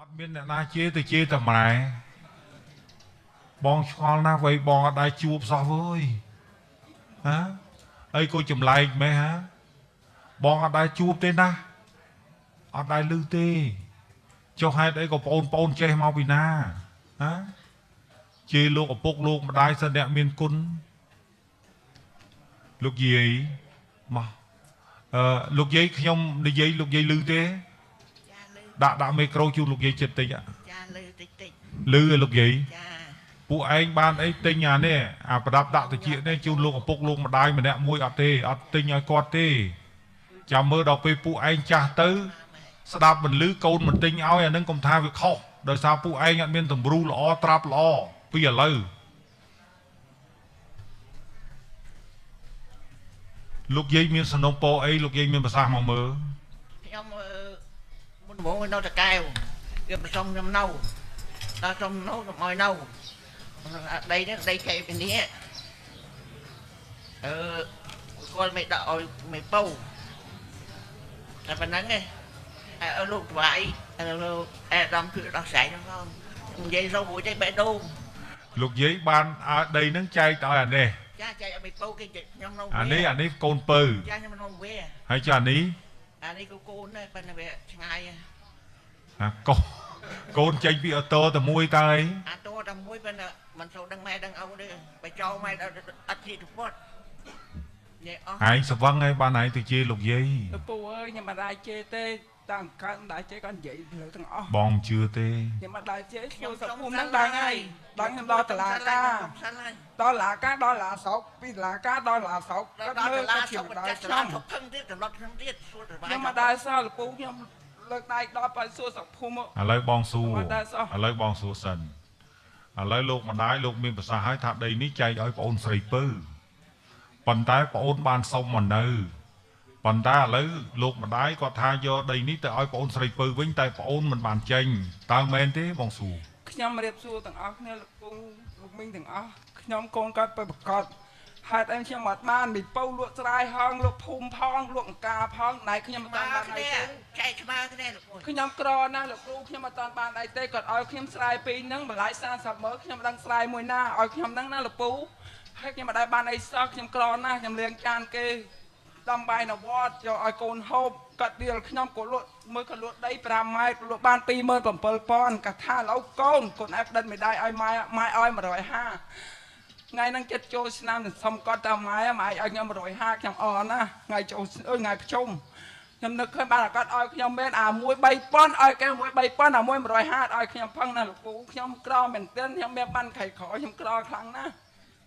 ត់មានអ្នកណាជេរទៅជេរតែម៉ែបងឆ្ងល់ណាស់វៃបងអត់ដែរជួបសោះវើយហាអីក៏ចម្លែកម៉េះហាបងអត់ដែរជួបទេណាអត់ដែរឮទេចុះហេតុអីក៏បងប្អូនចេះមកពីណាហាជេរលោកឪពុកលោកម្ដាយសិនអ្នកមានគុណលោកយាយមកលោកយាយខ្ញុំនិយាយលោកយាយឮទេដាក់មីក្រូជូនលោកយាយចិត្តតិចចាឮតិចតិចឮឲ្យលោកយាយចាពួកឯងបានអីទិញអានេះអាប្រដាប់ដាក់តិចនេះជូនលោកឪពុកលោកម្ដាយម្នាក់មួយអត់ទេអត់ទិញឲ្យគាត់ទេចាំមើលដល់ពេលពួកឯងចាស់ទៅស្ដាប់មិនឮកូនមិនទិញឲ្យអានឹងកុំថាវាខុសដោយសារពួកឯងអត់មានទម្រូល្អត្រាប់ល្អពីឥឡូវលោកយាយមានសំណុំពរអីលោកយាយមានប្រសាសន៍មកមើលខ្ញុំមុនដំបូងនៅតកែវវាប្រសុំខ្ញុំនៅដល់សុំនៅកុំឲ្យនៅដីនេះដីចែកពីនេះគាត់មិនដាក់ឲ្យមិនពៅតែប៉ុណ្្នឹងឯងឲ្យលោកថ្វាយលោកអេដាមគឺដោះស្រាយហ្នឹងផងនិយាយទៅរួចទេបេះដូងលោកយាយបានឲ្យដីហ្នឹងចែកទៅឲ្យអានេះចាចែកឲ្យមិនពៅគេខ្ញុំនៅអានេះកូនពៅចាខ្ញុំនៅវាហើយចាអានេះអានេះក៏កូនដែរប៉ុន្តែវាឆ្ងាយអាកូនចេញពីអូតូតែមួយតើអីអាតូតែមួយប៉ុន្តែមិនសូវដឹងម៉ែដឹងឪទេបើចោលម៉ែអត់ជាទៅពត់និយាយអស់ឯងស្វឹងហើយបានឯងទៅជេរលោកយាយលោកពូអើយខ្ញុំមិនដែរជេរទេតាំងកើតមិនដែរជេរគាត់និយាយលើទាំងអស់បងមិនជឿទេខ្ញុំមិនដែរជេរខ្ញុំសុខភូមិហ្នឹងដឹងហើយដឹងខ្ញុំដល់តឡាការដល់ឡាការដល់ឡាស្រុកពីឡាការដល់ឡាស្រុកគាត់មើលគាត់ជាដល់ខ្ញុំផឹងទៀតត្រឡប់ខ្ញុំទៀតសួរខ្ញុំមិនដែរសោះលោកពូខ្ញុំលើកដៃដល់បើសួរស្រុកភូមិឥឡូវបងសួរឥឡូវបងសួរសិនឥឡូវលោកម្ដាយលោកមានប្រសាសន៍ឲ្យថាដីនេះចែកឲ្យប្អូនស្រីពៅប៉ុន្តែប្អូនបានសុំមកនៅប៉ុន្តែឥឡូវលោកម្ដាយគាត់ថាយកដីនេះទៅឲ្យប្អូនស្រីពៅវិញតែប្អូនមិនបានចេញតើមែនទេបងសួរខ្ញុំរៀបសួរទាំងអស់គ្នាលោកពូលោកមីងទាំងអស់ខ្ញុំកូនគាត់ទៅប្រកាសហេតុអីខ្ញុំអត់បានមីពៅលក់ស្រែហងលក់ភូមិផងលក់អង្ការផងណៃខ្ញុំអត់បានអីទេចែកស្មើគ្នាលោកពូខ្ញុំក្រណាស់លោកគ្រូខ្ញុំអត់បានអីទេគាត់ឲ្យខ្ញុំស្រែពីរហ្នឹងបន្លាយ30ម៉ឺនខ្ញុំដឹងស្រែមួយណាឲ្យខ្ញុំហ្នឹងណាលោកពូហើយខ្ញុំអត់បានអីសោះខ្ញុំក្រណាស់ខ្ញុំលាងចានគេដំបាយនៅវត្តយកឲ្យកូនហូបគាត់ដៀលខ្ញុំក៏លក់មើលក៏លក់ដី5ម៉ែត្រលក់បាន27000គាត់ថាឡូវកូនកូនឯងផ្ដិតមិនដែរឲ្យម៉ែម៉ែឲ្យ150ថ្ងៃហ្នឹងចិត្តចូលឆ្នាំសុំគាត់តើម៉ែម៉ែឲ្យខ្ញុំ150ខ្ញុំអរណាថ្ងៃចូលថ្ងៃប្រជុំខ្ញុំនឹកឃើញបានគាត់ឲ្យខ្ញុំមែនអាមួយ3000ឲ្យគេមួយ3000អាមួយ150ឲ្យខ្ញុំផឹងណាលោកពូខ្ញុំក្រមែនទែនខ្ញុំមានបានខៃក្រខ្ញុំក្រខ្លាំងណាស់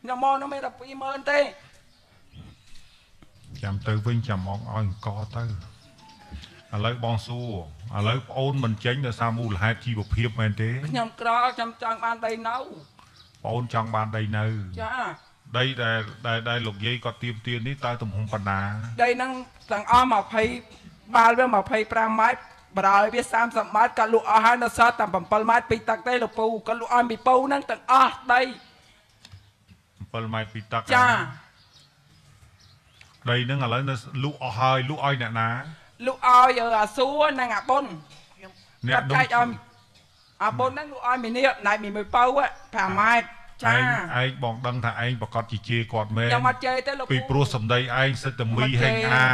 ខ្ញុំមកនោះមានតែ20000ទេចាំទៅវិញចាំមកឲ្យអង្គទៅឥឡូវបងសួរឥឡូវប្អូនមិនចេញដោយសារមូលហេតុជីវភាពមែនទេខ្ញុំក្រខ្ញុំចង់បានដីនៅប្អូនចង់បានដីនៅចាដីដែលលោកយាយគាត់ទៀមទានេះតើទំហំប៉ុណ្ណាដីហ្នឹងទាំងអស់20បាល់វា25ម៉ែត្របរោយវា30ម៉ែត្រគាត់លក់អស់ហើយនៅសល់តែ7ម៉ែត្រពីទឹកទេលោកពូគាត់លក់ឲ្យពីពូហ្នឹងទាំងអស់ដី7ម៉ែត្រពីទឹកចាដីហ្នឹងឥឡូវនៅលក់អស់ហើយលក់ឲ្យអ្នកណាលក់ឲ្យអាសួរនិងអាបុនអ្នកចែកឲ្យអាបុនហ្នឹងលក់ឲ្យមីនាណៃមីមួយពៅ5ម៉ែត្រចាឯងបងដឹងថាឯងប្រកាសជាជេរគាត់មែនខ្ញុំអត់ជេរទេលោកពីព្រោះសម្ដីឯងសិតតែមីហេងអា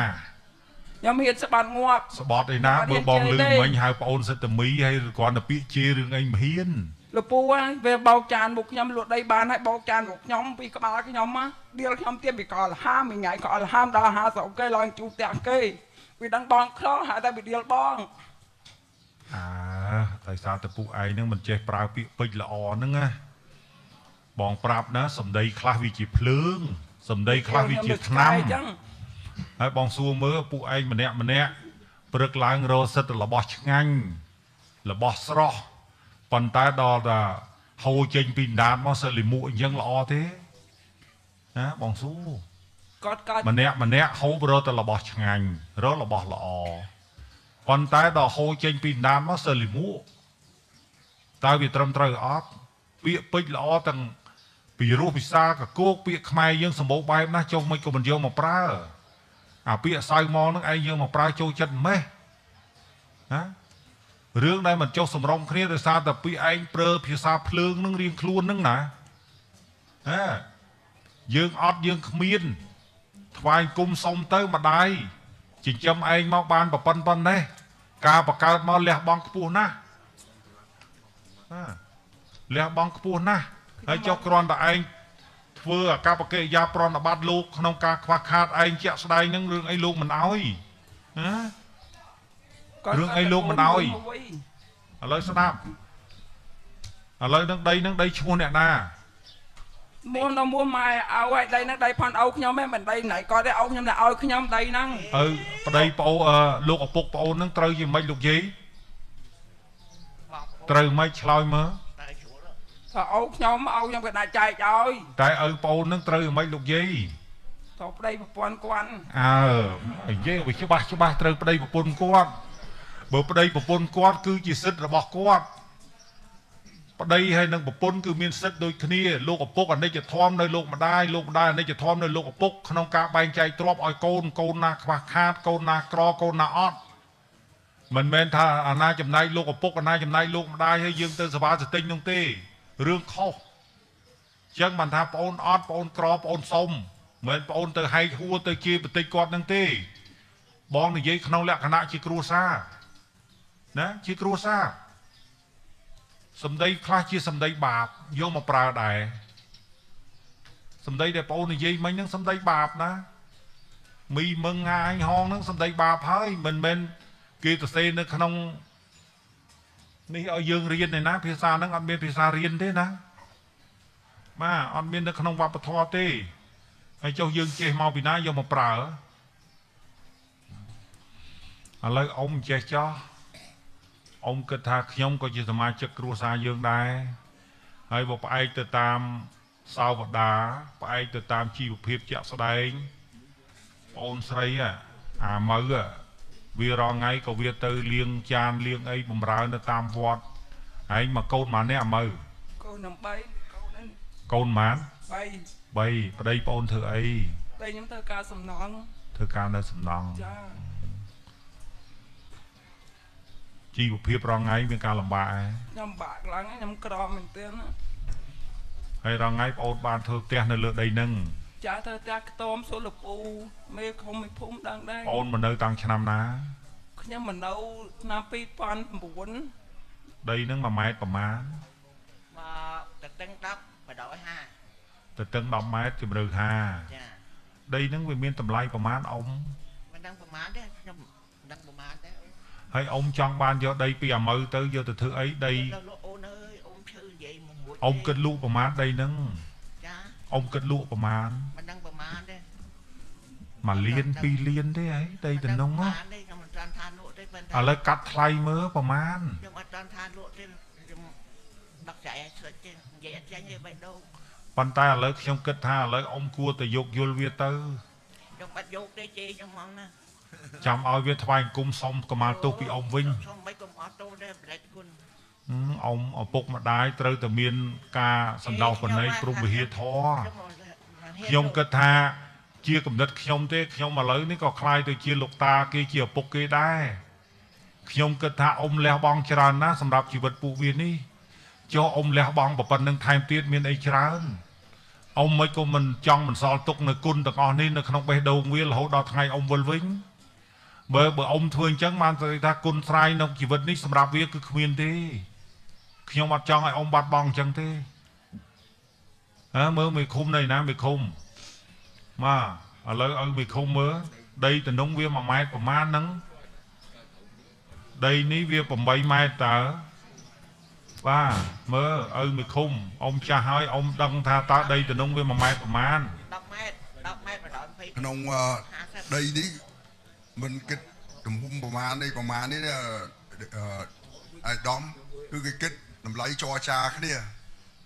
ខ្ញុំហ៊ានស្បាត់ងាប់ស្បត់ឯណាបើបងលឺមិញហៅប្អូនសិតតែមីហើយគ្រាន់តែពាក្យជេររឿងអីមិនហ៊ានលោកពូវាបោកចានមុខខ្ញុំលក់ដីបានហើយបោកចានមុខខ្ញុំពីក្បាលខ្ញុំដៀលខ្ញុំទៀតពីកលហាមមួយថ្ងៃកលហាមដល់50អូខេឡើងជូផ្ទះគេវាដឹងបងក្រហើយតែវាដៀលបងអើដោយសារតែពួកឯងហ្នឹងមិនចេះប្រើពាក្យពេចន៍ល្អហ្នឹងណាបងប្រាប់ណាសម្ដីខ្លះវាជាភ្លើងសម្ដីខ្លះវាជាថ្នាំហើយបងសួរមើលពួកឯងម្នាក់ម្នាក់ព្រឹកឡើងរកសិទ្ធិរបស់ឆ្ងាញ់របស់ស្រស់ប៉ុន្តែដល់តែហូរចេញពីដានមកសិលិមួកអញ្ចឹងល្អទេណាបងសួរគាត់កើតម្នាក់ម្នាក់ហូបរកតែរបស់ឆ្ងាញ់រករបស់ល្អប៉ុន្តែដល់ហូរចេញពីដានមកសិលិមួកតើវាត្រឹមត្រូវអត់ពាក្យពេចន៍ល្អទាំងពីរោះភាសាកកោកពាក្យខ្មែរយើងសម្បូរបែបណាស់ចុះមិនក៏មិនយកមកប្រើអាពាក្យសៅមកហ្នឹងឯងយកមកប្រើចូលចិត្តម៉េះណា រឿងដែលមិនចុះសម្រុងគ្នាដោយសារតែពីឯងប្រើភាសាភ្លើងនឹងរៀងខ្លួននឹងណាហ៎យើងអត់យើងគ្មានថ្វាយគុំសុំទៅម្ដាយចិញ្ចឹមឯងមកបានប្រប៉ុណ្ណេះការបង្កើតមកលះបង់ខ្ពស់ណាស់លះបង់ខ្ពស់ណាស់ហើយចុះគ្រាន់តែឯងធ្វើអាកប្បកិរិយាប្រណិប័តលោកក្នុងការខ្វះខាតឯងជាក់ស្ដែងនឹងរឿងអីលោកមិនអោយណារឿងអីលោកមិនអោយឥឡូវស្ដាប់ឥឡូវនឹងដីនឹងដីឈ្មោះអ្នកណាមួនៅមួម៉ែឲ្យឲ្យដីហ្នឹងដីផនឪខ្ញុំឯងមិនដីណៃគាត់ទេឪខ្ញុំតែឲ្យខ្ញុំដីហ្នឹងឪប្តីប្អូលោកឪពុកប្អូនហ្នឹងត្រូវជាម៉េចលោកយាយត្រូវម៉េចឆ្លើយមើលថាឪខ្ញុំឪខ្ញុំក៏ដាក់ចែកឲ្យតែឪប្អូនហ្នឹងត្រូវម៉េចលោកយាយត្រូវប្តីប្រពន្ធគាត់អើនិយាយវាច្បាស់ច្បាស់ត្រូវប្តីប្រពន្ធគាត់បើប្តីប្រពន្ធគាត់គឺជាសិទ្ធិរបស់គាត់ប្តីហើយនិងប្រពន្ធគឺមានសិទ្ធិដូចគ្នាលោកឪពុកអនិច្ចធម៌នៅលោកម្ដាយលោកម្ដាយអនិច្ចធម៌នៅលោកឪពុកក្នុងការបែងចែកទ្រព្យឲ្យកូនកូនណាខ្វះខាតកូនណាក្រកូនណាអត់មិនមែនថាអាណាចំណែកលោកឪពុកអាណាចំណែកលោកម្ដាយហើយយើងទៅសវ៉ាសទិញនោះទេរឿងខុសអញ្ចឹងបានថាប្អូនអត់ប្អូនក្រប្អូនសុំមិនមែនប្អូនទៅហែកហួរទៅជាបន្តិចគាត់នឹងទេបងនិយាយក្នុងលក្ខណៈជាគ្រួសារណាជាគ្រួសារសម្ដីខ្លះជាសម្ដីបាបយកមកប្រើដែរសម្ដីដែលប្អូននិយាយមិញហ្នឹងសម្ដីបាបណាមីមឹងងាយហងហ្នឹងសម្ដីបាបហើយមិនមែនគេទៅសេនៅក្នុងនេះឲ្យយើងរៀនឯណាភាសាហ្នឹងអត់មានភាសារៀនទេណាបាទអត់មាននៅក្នុងវប្បធម៌ទេហើយចុះយើងចេះមកពីណាយកមកប្រើឥឡូវអ៊ំចេះចោះអ៊ំគិតថាខ្ញុំក៏ជាសមាជិកគ្រួសារយើងដែរហើយបើផ្អែកទៅតាមសាវតាផ្អែកទៅតាមជីវភាពជាក់ស្ដែងប្អូនស្រីអាម៉ៅវារងថ្ងៃក៏វាទៅលាងចានលាងអីបំរើនៅតាមវត្តឯងមកកូនម៉ាននេះអាម៉ៅកូននឹង3កូនហ្នឹងកូនម៉ាន3ប្តីប្អូនធ្វើអីប្តីខ្ញុំធ្វើការសំណងធ្វើការនៅសំណងចាជីវភាពរងថ្ងៃមានការលំបាកឯងខ្ញុំបាក់ឡើងខ្ញុំក្រមែនទែនហើយរងថ្ងៃប្អូនបានធ្វើផ្ទះនៅលើដីហ្នឹងចាធ្វើផ្ទះខ្ទមសូលពូមេឃុំមេភូមិដឹងដែរប្អូនមកនៅតាំងឆ្នាំណាខ្ញុំមកនៅឆ្នាំ2009ដីហ្នឹង1ម៉ែត្រប្រមាណមកទៅតឹង10 150ទៅតឹង10ម៉ែត្រជម្រៅ50ចាដីហ្នឹងវាមានតម្លៃប្រមាណអ៊ំមិនដឹងប្រមាណទេខ្ញុំមិនដឹងប្រមាណទេហើយអ៊ំចង់បានយកដីពីអាម៉ៅទៅយកទៅធ្វើអីដីអូនអើយអ៊ំឈឺនិយាយមួយអ៊ំគិតលក់ប្រមាណដីហ្នឹងចាអ៊ំគិតលក់ប្រមាណមិនដឹងប្រមាណទេ1លាន2លានទេហីដីតំណងហ៎ខ្ញុំមិនទាន់ថាលក់ទេប៉ុន្តែឥឡូវកាត់ថ្លៃមើលប្រមាណខ្ញុំអត់ទាន់ថាលក់ទេខ្ញុំដោះស្រាយឲ្យស្រិចទេនិយាយអត់ចាញ់ទេបេះដូងប៉ុន្តែឥឡូវខ្ញុំគិតថាឥឡូវអ៊ំគួរតែយកយល់វាទៅខ្ញុំអត់យកទេជេរខ្ញុំហ្មងណាចាំឲ្យវាថ្វាយអង្គមសុំកម្មាទោសពីអ៊ំវិញសុំមិនកុំអត់ទោសទេប្រេតគុណអ៊ំឪពុកម្ដាយត្រូវតែមានការសន្តោសប្រណីព្រមវិហារធម៌ខ្ញុំគិតថាជាគំនិតខ្ញុំទេខ្ញុំឥឡូវនេះក៏คล้ายទៅជាលោកតាគេជាឪពុកគេដែរខ្ញុំគិតថាអ៊ំលះបង់ច្រើនណាស់សម្រាប់ជីវិតពួកវានេះចុះអ៊ំលះបង់ប៉ុណ្្នឹងថែមទៀតមានអីច្រើនអ៊ំមិនក៏មិនចង់បន្សល់ទុកនៅគុណទាំងអស់នេះនៅក្នុងបេះដូងវារហូតដល់ថ្ងៃអ៊ំវិលវិញបើអ៊ំធ្វើអញ្ចឹងបានស្ដីថាគុណស្រ័យក្នុងជីវិតនេះសម្រាប់វាគឺគ្មានទេខ្ញុំអត់ចង់ឲ្យអ៊ំបាត់បង់អញ្ចឹងទេហើមើលមេឃុំនៅណាមេឃុំបាទឥឡូវឲ្យមេឃុំមើលដីតំណងវា1ម៉ែត្រប្រមាណហ្នឹងដីនេះវា8ម៉ែត្រតើបាទមើលឲ្យមេឃុំអ៊ំចាស់ហើយអ៊ំដឹងថាតើដីតំណងវា1ម៉ែត្រប្រមាណ10ម៉ែត្រ10ម៉ែត្រ120ក្នុងដីនេះមិនគិតទំហំប្រមាណនេះប្រមាណនេះអាយដាមគឺគេគិតតម្លៃចរចាគ្នា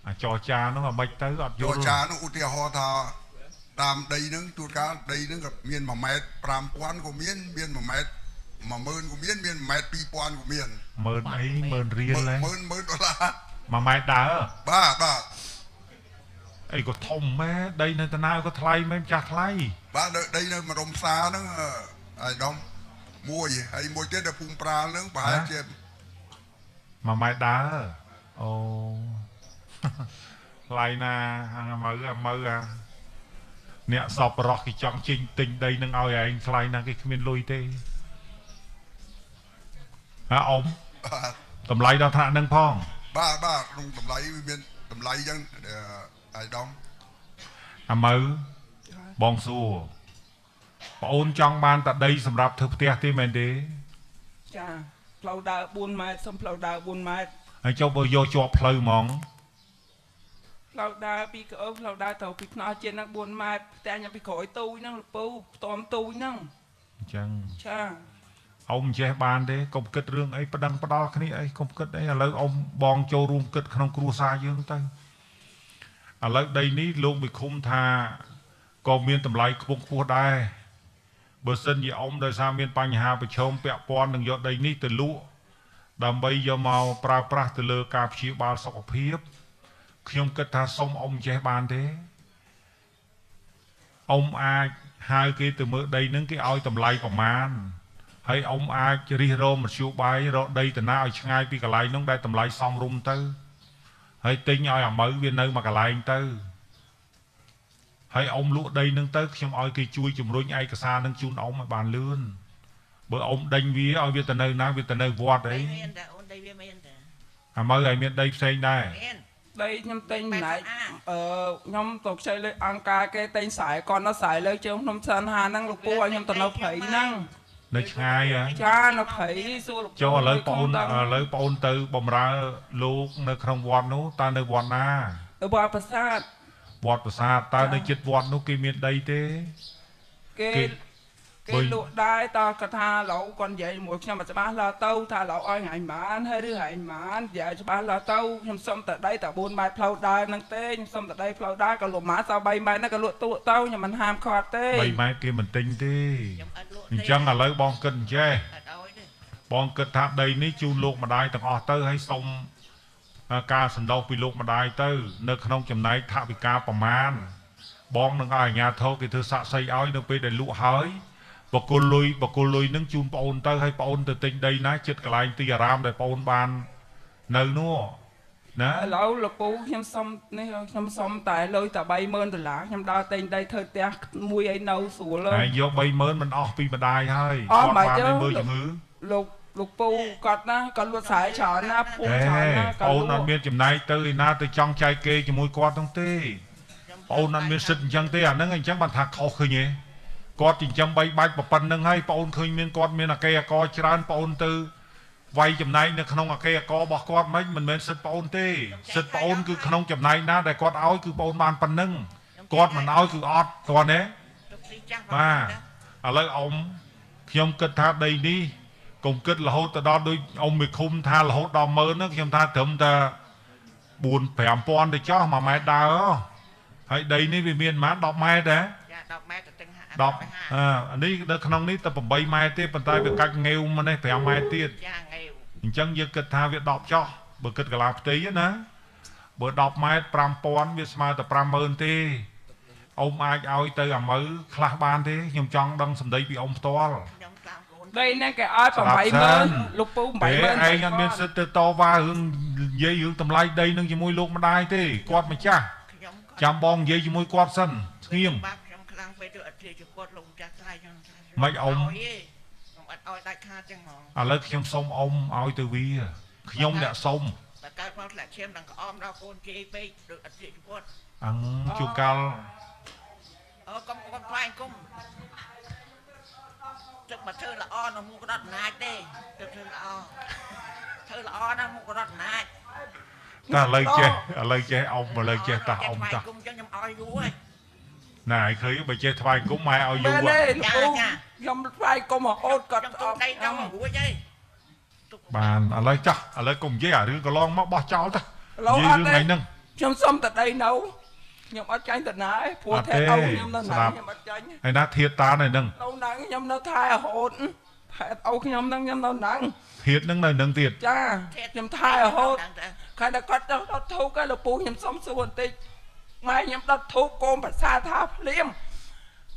អាចរចានោះអាមិនទៅអត់យល់ចរចានោះឧទាហរណ៍ថាតាមដីហ្នឹងទូតកាលដីហ្នឹងក៏មាន1ម៉ែត្រ5000ក៏មានមាន1ម៉ែត្រ10000ក៏មានមាន1ម៉ែត្រ2000ក៏មានម៉ឺនអីម៉ឺនរៀលហ៎ម៉ឺនដុល្លារ1ម៉ែត្រដើបាទបាទអីក៏ធំម៉ែដីនៅតាណាក៏ថ្លៃមែនចាស់ថ្លៃបាទដីនៅម្ដុំផ្សារហ្នឹងអាយដាមមួយហើយមួយទៀតនៅភូមិប្រាលហ្នឹងប្រហែលជា 1ម៉ែត្រដើរអូថ្លៃណាអាមើអាមើអាអ្នកសពរោះគេចង់ចេញទិញដីនឹងឲ្យឯងថ្លៃណាគេគ្មានលុយទេហ่าអ៊ំតម្លៃដល់ថ្នាក់នឹងផងបាទបាទក្នុងតម្លៃវាមានតម្លៃអញ្ចឹងអាយដំអាមើបងសួរប្អូនចង់បានតែដីសម្រាប់ធ្វើផ្ទះទេមែនទេចាផ្លូវដើរ4ម៉ែត្រសុំផ្លូវដើរ4ម៉ែត្រហើយចុះបើយកជាប់ផ្លូវហ្មងផ្លូវដើរពីក្អើផ្លូវដើរទៅពីថ្នល់ជាតិហ្នឹង4ម៉ែត្រផ្ទះខ្ញុំពីក្រោយទូចហ្នឹងលពូផ្ទំទូចហ្នឹងអញ្ចឹងចាអ៊ំចេះបានទេកុំគិតរឿងអីប្តឹងផ្ដាល់គ្នាអីកុំគិតអីឥឡូវអ៊ំបងចូលរួមគិតក្នុងគ្រួសារយើងទៅឥឡូវដីនេះលោកវិឃុំថាក៏មានតម្លៃខ្ពង់ខ្ពស់ដែរបើសិនជាអ៊ំដោយសារមានបញ្ហាប្រឈមពាក់ព័ន្ធនឹងយកដីនេះទៅលក់ដើម្បីយកមកប្រើប្រាស់ទៅលើការព្យាបាលសុខភាពខ្ញុំគិតថាសុំអ៊ំចេះបានទេអ៊ំអាចហៅគេទៅមើលដីនឹងគេឲ្យតម្លៃប្រមាណហើយអ៊ំអាចរិះរមធ្យោបាយរកដីតាណាឲ្យឆ្ងាយពីកន្លែងនោះដែលតម្លៃសមរម្យទៅហើយទិញឲ្យអាម៉ៅវានៅមួយកន្លែងទៅហើយអ៊ំលក់ដីនឹងទៅខ្ញុំឲ្យគេជួយជំរុញឯកសារនឹងជូនអ៊ំឲ្យបានលឿនបើអ៊ំដេញវាឲ្យវាទៅនៅណាវាទៅនៅវត្តអីមានតែអូនដីវាមានតែអាម៉ៅឲ្យមានដីផ្សេងដែរដីខ្ញុំទិញម្នាក់ខ្ញុំទៅខ្ចីលើអង្គការគេទិញស្រែគាត់នៅស្រែលើជើងភ្នំសានហាហ្នឹងលោកពូឲ្យខ្ញុំទៅនៅព្រៃហ្នឹងនៅឆ្ងាយហ៎ចានៅព្រៃសួរលោកចុះឥឡូវបងអូនឥឡូវបងអូនទៅបំរើលោកនៅក្នុងវត្តនោះតើនៅវត្តណានៅវត្តប្រាសាទវត្តប្រាសាទតើនៅជិតវត្តនោះគេមានដីទេគេគេលក់ដែរតើគាត់ថាឡូវគាត់និយាយមួយខ្ញុំអត់ច្បាស់ឡើទៅថាឡូវឲ្យថ្ងៃម៉ានហើយឬថ្ងៃម៉ាននិយាយច្បាស់ឡើទៅខ្ញុំសុំតែដីតែ4ម៉ែត្រផ្លូវដើរហ្នឹងទេខ្ញុំសុំតែដីផ្លូវដើរក៏លក់ម៉ាសល់3ម៉ែត្រហ្នឹងក៏លក់ទូទៅខ្ញុំមិនហាមឃាត់ទេ3ម៉ែត្រគេមិនទិញទេអញ្ចឹងឥឡូវបងគិតអញ្ចេះបងគិតថាដីនេះជូនលោកម្ដាយទាំងអស់ទៅហើយសុំការសន្តោសពីលោកម្ដាយទៅនៅក្នុងចំណែកថវិកាប្រមាណបងនឹងឲ្យអាជ្ញាធរគេធ្វើសាក់សីឲ្យនៅពេលដែលលក់ហើយបកគលលុយបកគលលុយនឹងជូនប្អូនទៅឲ្យប្អូនទៅទិញដីណាចិត្តកន្លែងទីអារាមដែលប្អូនបាននៅនោះណាឥឡូវលោកពូខ្ញុំសុំនេះខ្ញុំសុំតែលុយតែ30000ដុល្លារខ្ញុំដើរទិញដីធ្វើផ្ទះមួយឲ្យនៅស្រួលហើយយក30000មិនអស់ពីម្ដាយហើយគាត់បានឲ្យមើលជំងឺលោកពូគាត់ណាគាត់លួចស្រែច្រើនណាភូមិច្រើនណាប្អូនអត់មានចំណែកទៅឯណាទៅចង់ចែកគេជាមួយគាត់នោះទេប្អូនអត់មានសិទ្ធិអញ្ចឹងទេអាហ្នឹងអញ្ចឹងបានថាខុសឃើញទេគាត់ចិញ្ចឹមបីបាច់ប៉ុណ្្នឹងហើយប្អូនឃើញមានគាត់មានអកេអកច្រើនប្អូនទៅវាយចំណែកនៅក្នុងអកេអករបស់គាត់មិនមែនសិទ្ធិប្អូនទេសិទ្ធិប្អូនគឺក្នុងចំណែកណាដែលគាត់ឲ្យគឺប្អូនបានប៉ុណ្្នឹងគាត់មិនឲ្យគឺអត់គាត់ទេបាទឥឡូវអ៊ំខ្ញុំគិតថាដីនេះកុំគិតរហូតទៅដល់ដូចអ៊ំមេឃុំថារហូតដល់10000ហ្នឹងខ្ញុំថាត្រឹមតែ4 5000ទៅចោះ1ម៉ែត្រដើរហើយដីនេះវាមានប្រហែល10ម៉ែត្រដែរចា10ម៉ែត្រទៅទាំង10អានេះនៅក្នុងនេះតែ8ម៉ែត្រទេប៉ុន្តែវាកាច់ងាវមកនេះ5ម៉ែត្រទៀតចាងាវអញ្ចឹងយើងគិតថាវា10ចោះបើគិតកន្លះផ្ទៃណាបើ10ម៉ែត្រ5000វាស្មើតែ50000ទេអ៊ំអាចឲ្យទៅអាម៉ៅខ្លះបានទេខ្ញុំចង់ដឹងសម្ដីពីអ៊ំផ្ទាល់ដីហ្នឹងគេឲ្យ80000លោកពូ80000ឯងអត់មានសិទ្ធិទៅតវ៉ារឿងនិយាយរឿងតម្លៃដីនឹងជាមួយលោកម្ដាយទេគាត់ម្ចាស់ចាំបងនិយាយជាមួយគាត់សិនស្ងៀមខ្ញុំខ្លាំងពេកទៅអត់ជាគាត់លោកម្ចាស់ថ្លៃខ្ញុំមិនអ៊ំខ្ញុំអត់ឲ្យដាច់ខាតចឹងហ្មងឥឡូវខ្ញុំសុំអ៊ំឲ្យទៅវាខ្ញុំអ្នកសុំបើកើតមកធ្លាក់ឈាមដល់ក្អមដល់កូនជេរពេកដូចអត់ជាគាត់អឹងជួកាលអូកុំកុំថ្វាយគុំទឹកមកធ្វើល្អនៅមុខរដ្ឋអំណាចទេទឹកធ្វើល្អធ្វើល្អណាស់មុខរដ្ឋអំណាចតាឥឡូវចេះឥឡូវចេះអ៊ំឥឡូវចេះតាអ៊ំតាគុំចឹងខ្ញុំឲ្យយូរហើយណាឲ្យឃើញបើចេះថ្វាយគុំម៉ែឲ្យយូរចាចាខ្ញុំថ្វាយគុំរហូតគាត់អត់ដីខ្ញុំរួចហើយបានឥឡូវចាស់ឥឡូវគុំនិយាយអារឿងកន្លងមកបោះចោលតានិយាយរឿងថ្ងៃហ្នឹងខ្ញុំសុំតែដីនៅខ្ញុំអត់ចាញ់តាណាឯងព្រោះថែឪខ្ញុំនៅណាខ្ញុំអត់ចាញ់ហើយណាធាតតានៅហ្នឹងនៅហ្នឹងខ្ញុំនៅថែរហូតថែឪខ្ញុំហ្នឹងខ្ញុំនៅហ្នឹងធាតហ្នឹងនៅហ្នឹងទៀតចាខ្ញុំថែរហូតខែតែគាត់ដុតធូបហើយលោកពូខ្ញុំសុំសួរបន្តិចម៉ែខ្ញុំដុតធូបកូនប្រសាថាភ្លាម